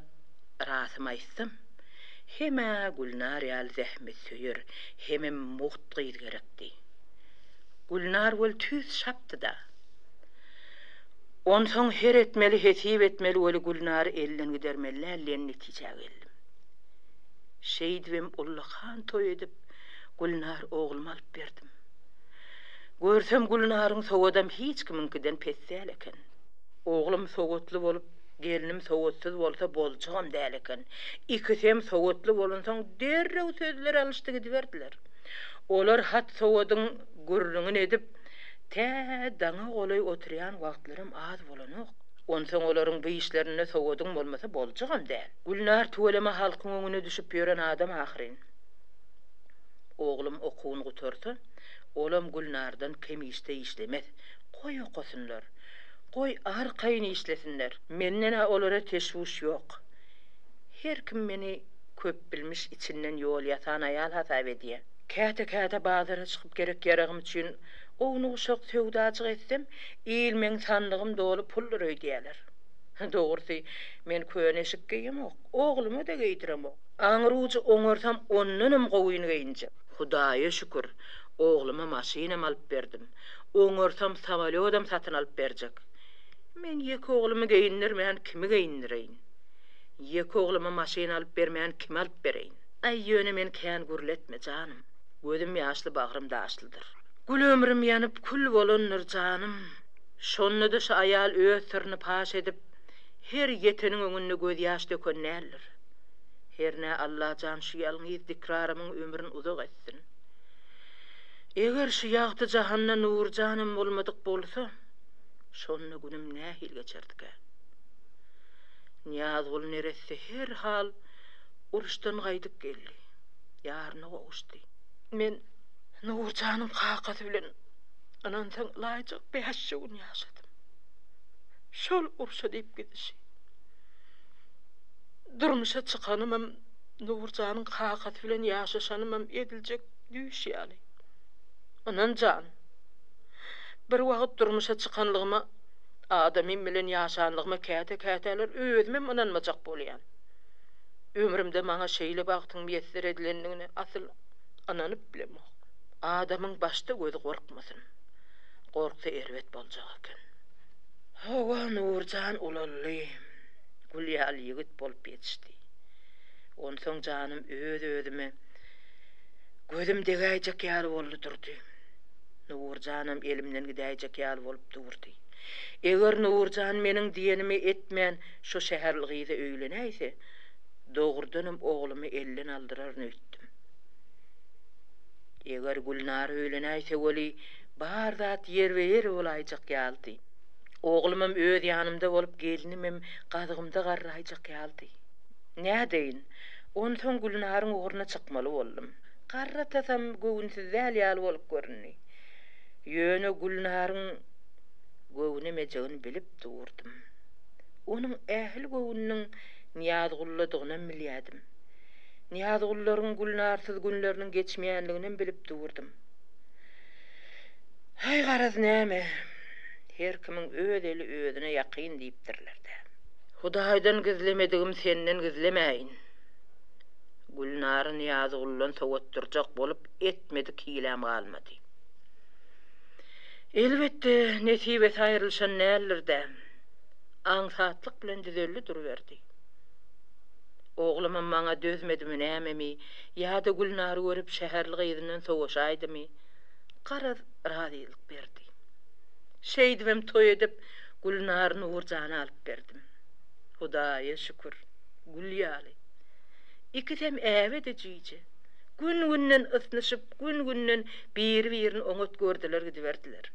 rasymy aýtsam, hem-ä Gülnar ýaly zähmetsöýer, hemem mugt gyz gerekdi. Gülnar weli tüýs şapdy-da. Onsoň her etmeli, hesip etmeli weli Gülnary elden gidermeli däl diýen netijä geldim. Şeýdibem ullakan toý edip, Gülnar oglumy alyp berdim. Görsem Gülnaryň sowadam hiç kimiňkiden pes däl eken. Oglum sowatly bolup, gelnim sowatsyz bolsa boljagam däl eken. Ikisem sowatly bolansoň derrew sözler alyşdy gidiberdiler. Olar hat-sowadyň gürrüňini edip, tä daňa golaý oturýan wagtlaram az bolanok. Onsoň olaryň bu işlerinde sowadyň bolmasa boljagam däl. Gülnar tüweleme halkyň öňüne düşüp ýören adam ahyryn. Oglum okuwyny gutarsa, olam Gülnardan kem işde işlemez. Goý okasynlar. Goý arkaýyn işlesinler. Menden-ä olara teşwüş ýok. Her kim meni köpbilmiş içinden ýol ýasan aýal hasap edýä. Käte-käte bazara çykyp gerek-ýaragym üçin ownuk-uşak söwdajyk etsem, il meň sandygym doly puldur öýdýäler. Dogrusy, men köne eşik geýemok, ogluma-da geýdiremok. Aňry ujy oňarsam ondanam gowyny geýinjek. Hudaýa şükür, Ogluma maşynam alyp berdim. Oňarsam samolýodam satyn alyp berjek. Men ýeke oglumy geýindirmän kimi geýindireýin? Ýeke ogluma maşyn alyp bermän kime alyp bereýin? Aý, ýöne meni kän gürletme, janym. Gözüm ýaşly, bagrym daşlydyr. Gül ömrüm ýanyp, kül bolandyr, janym. Şonda-da şu aýal öz syryny paş edip, her ýeteniň öňünde gözýaş döken däldir. Hernä Allajan şu ýalňyz dikrarymyň ömrüni uzak etsin. Eger şu ýagty jahanda Nurjanam bolmadyk bolsa, şonda günüm nähili geçerdikä? Nyýazguly neresse her hal uruşdan gaýdyp geldi. Ýaryna gowuşdy. Men Nurjanyň kakasy bilen ynansaň ylaýjak bäşje gün ýaşadym. Şol urşa diýip gidişi. Durmuşa çykanymam, Nurjanyň kakasy bilen ýaşaşanymam ediljek düýş ýaly. Ynan jan, bir wagt durmuşa çykanlygyma, adamym bilen ýaşanlygyma käte-käteler özümem ynanmajak bolýan. Ömrümde maňa şeýle bagtyň miýesser edilendigine asyl ynanyp bilemok. Adamyň başda gözi gorkmasyn. Gorksa erbet boljak eken. Hawa, Nurjan ulaldy. Gül ýaly ýigit bolup ýetişdi. Onsoň janym öz-özüme gözüm degäýjek ýaly boldy durdy. Nurjanam elimden gidäýjek ýaly bolup durdy. Eger Nurjan meniň diýenimi etmän şo şäherli gyza öýlenäýse, dogrudanam oglumy elden aldyraryn öýtdüm. Eger Gülnar öýlenäýse weli, bar zat ýerbe-ýer bolaýjak ýalydy. Oglumam öz ýanymda bolup, gelnimem gazygymda garraýjak ýalydy. Nädeýin, onsoň Gülnaryň ugruna çykmaly boldum. Garry atasam göwünsiz däl ýaly bolup göründi. Ýöne Gülnaryň göwnemejegini bilip durdum. Onuň ähli göwnüniň Nyýazguldadygynam bilýädim. Nyýazgullaryň Gülnarsyz günleriniň geçmeýänliginem bilip durdum. Haý, garaz näme, her kimiň öz eli özüne ýakyn diýipdirler-dä. Hudaýdan gizlemedigim senden gizlemäýin. Gülnary Nyýazguldan sowatdyrjak bolup etmedik hiläm galmady. Elbetde, nesibesi aýrylyşan däldir-dä. Aňsatlyk bilen düzeldi duruberdi. Oglumam maňa dözmedimi nämemi, ýa-da Gülnary görüp şäherli gyzyndan sowaşaýdymy, garaz, razylyk berdi. Şeýdibem toý edip, Gülnary Nurjana alyp berdim. Hudaýa şükür, gül ýaly. Ikisem äbe-de jüýje. Gün-günden ysnyşyp, gün-günden biri-birini oňat gördüler gidiberdiler.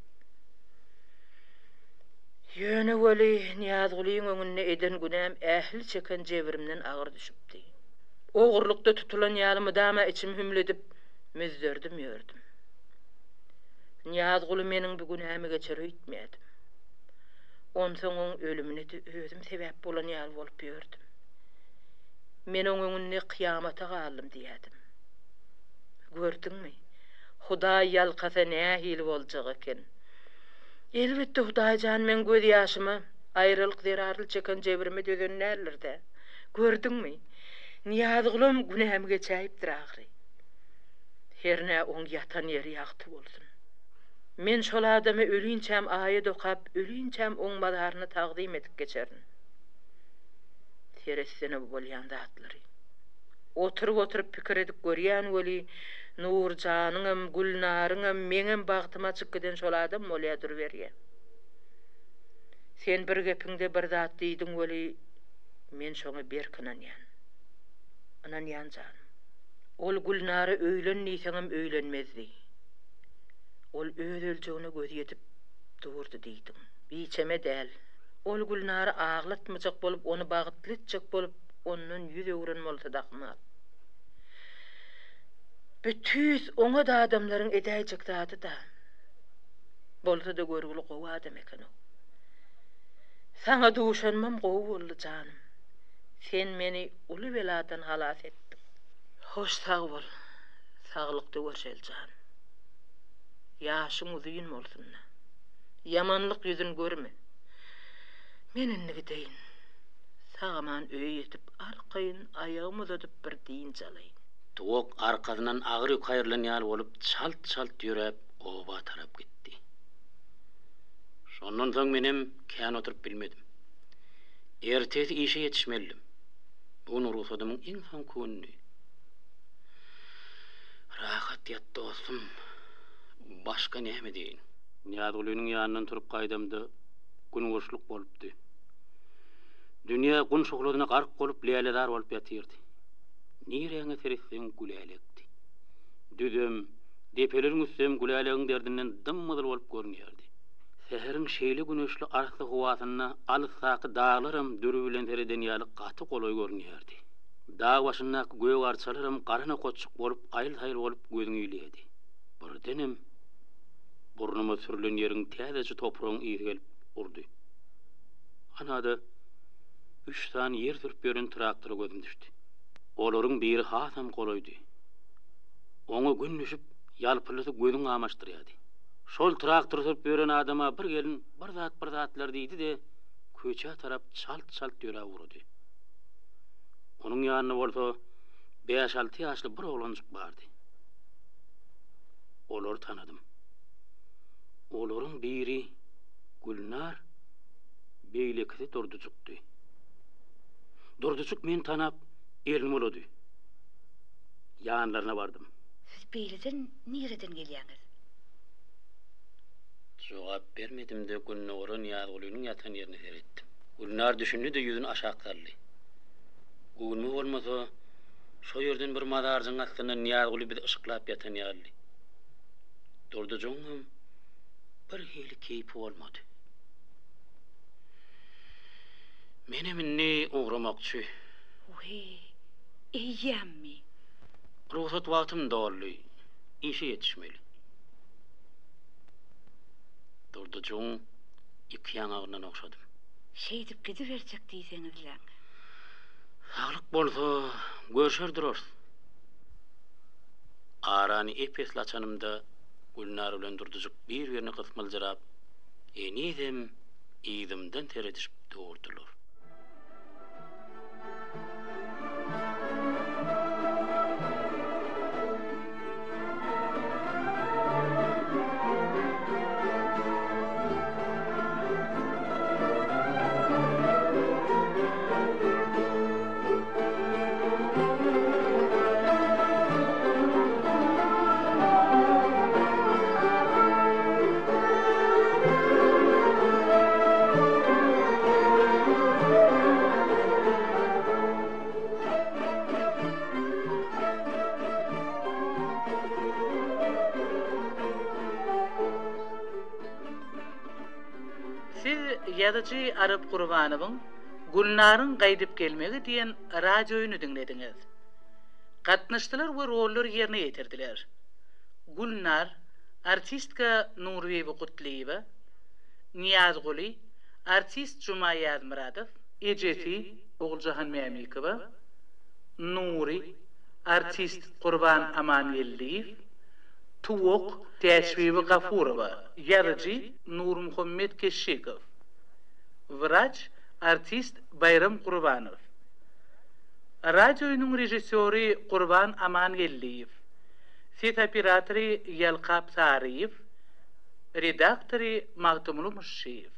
Ýöne weli, Nyýazgulyň öňünde eden günäm ähli çeken jebrimden agyr düşüpdi. Ogurlykda tutulan ýaly mydama içimi hümledip, müzzerdim ýördüm. Nyýazguly meniň bu günämi geçer öýtmeýärdim. Onsoň oň ölümine-de özüm sebäp bolan ýaly bolup ýördüm. Men oň öňünde kyýamata galdym diýýärdim. Gördüňmi, Hudaý ýalkasa nähili boljak eken. Elbetde, Hudaý jan meň gözýaşyma, aýralyk zerarly çeken jebrime dözen däldir-dä. Gördüňmi, Nyýazgulam günämi geçäýipdir ahyry. Hernä oň ýatan ýeri ýagty bolsun. Men şol adama ölinçäm aýat okap, ölinçäm oň mazaryna tagzym edip geçerin. Seretsene bu bolýan zatlary. Oturyp-oturyp pikir edip görýän weli, Nurjanyňam, Gülnaryňam, meňem bagtymy açyp giden şol adam bolýa duruberýä. Sen bir gepiňde bir zat diýdiň weli, men şoňa berk ynanýan. Ynanýan janym. Ol Gülnara öýlen diýseňem öýlenmezdi. Ol öz öljegine gözi ýetip durdy diýdiň. Biçeme däl. Ol Gülnary aglatmajak bolup, ony bagtly etjek bolup, ondan ýüz öwren bolsa-da ahmal. Bu tüýs oňat adamlaryň edäýjek zady-da. Bolsa-da görgüli gowy adam eken-ow. Saňa duşanymam gowy boldy, janym. Sen meni uly beladan halas etdiň. Hoş sag bol, saglykda görşeli jan. Ýaşyň uzyn bolsun-da. Ýamanlyk ýüzün görme. Men indi gideýin. Sag-aman öýe ýetip, arkaýyn aýagymy uzadyp bir dynç alaýyn. Tuwak arkasyndan agyr ýük aýrylan ýaly bolup, çalt-çalt ýöräp, oba tarap gitdi. Şondan soň menem kän oturyp bilmedim. Ertesi işe ýetişmelidim. Bu gün rugsadymyň iň soňky günüdi. Rahat ýat dostum. Başga näme diýeýin. Nyýazgulynyň ýanyndan turup gaýdamda gün guşluk bolupdy. Dünýä gun şuglasyna gark bolup lälezar bolup ýatyrdy. Niräňe seretseň gülälekdi. Düzem, depeleriň üstem gülälegiň derdinden dym-gyzyl bolup görünýärdi. Säheriň şeýle güneşli arassa howasynda alysdaky daglaram dürbi bilen sereden ýaly gaty golaý görünýärdi. Dag başyndaky gök arçalaram gara nokatjyk bolup aýyl-saýyl bolup gözüňi ilýärdi. Birdenem burnuma sürlen ýeriň täzeje topragyň ysy gelip urdy. Ana-da, üç sany ýer sürüp ýören traktora gözüm düşdi. Olaryň biri hasam golaýdy. Oňa gün düşüp, ýalpyldysy gözüňi gamaşdyrýardy. Şol traktor sürüp ýören adama bir gelin bir zat-bir zatlar diýdi-de, köçä tarap çalt-çalt ýöräp ugrady. Onuň ýanynda bolsa bäş-alty ýaşly bir oglanjyk bardy. Olary tanadym. Olaryň biri Gülnar, beýlekisi Durdyjykdy. Durdyjyk meni tanap, elini bulady. Ýanlaryna bardym. Siz beýleden nireden gelýäňiz? Jogap bermedim-de, Gündogara Nyýazgulynyň ýatan ýerine seretdim. Gülnar düşündi-de ýüzüni aşak saldy. Göwnüme bolmasa, şo ýerden bir mazarjygyň astynda Nyýazguly bizi yşyklap ýatan ýalydy. Durdyjygyňam bir hili keýpi bolmady. Menem indi ugramakçy. Weý, eýýämmi? Rugsat wagtym doldy. Işe ýetişmeli. Durdyjygyň iki ýaňagyndan ogşadym. Şeýdip gidiberjek diýseňizläň. Saglyk bolsa, görşer durarys. Arany ep-esli açanymda, Gülnar bilen Durdyjyk bir-birine gysmyljyrap, henizem yzymdan seredişip durdular. Siz ýazyjy Arap Gurbanowyň Gülnaryň gaýdyp gelmegi diýen radioýuny diňlediňiz. Gatnaşdylar we rollary ýerine ýetirdiler. Gülnar, artistka Nurbibi Gutlyýewa, Nyýazguly, artist Juma Ýazmyradow, ejesi Oguljahan Mämikowa, Nury, artist Gurban Amangeldiýew, Tuwak, Täçbibi Gafurowa, ýazyjy Nurmuhammet Keşşikow, wraç, artist Baýram Gurbanow. Radioýynyň režissýory Gurban Amangeldiýew, ses operatory Ýalkap Saryýew, redaktory Magtymguly Myşşyýew.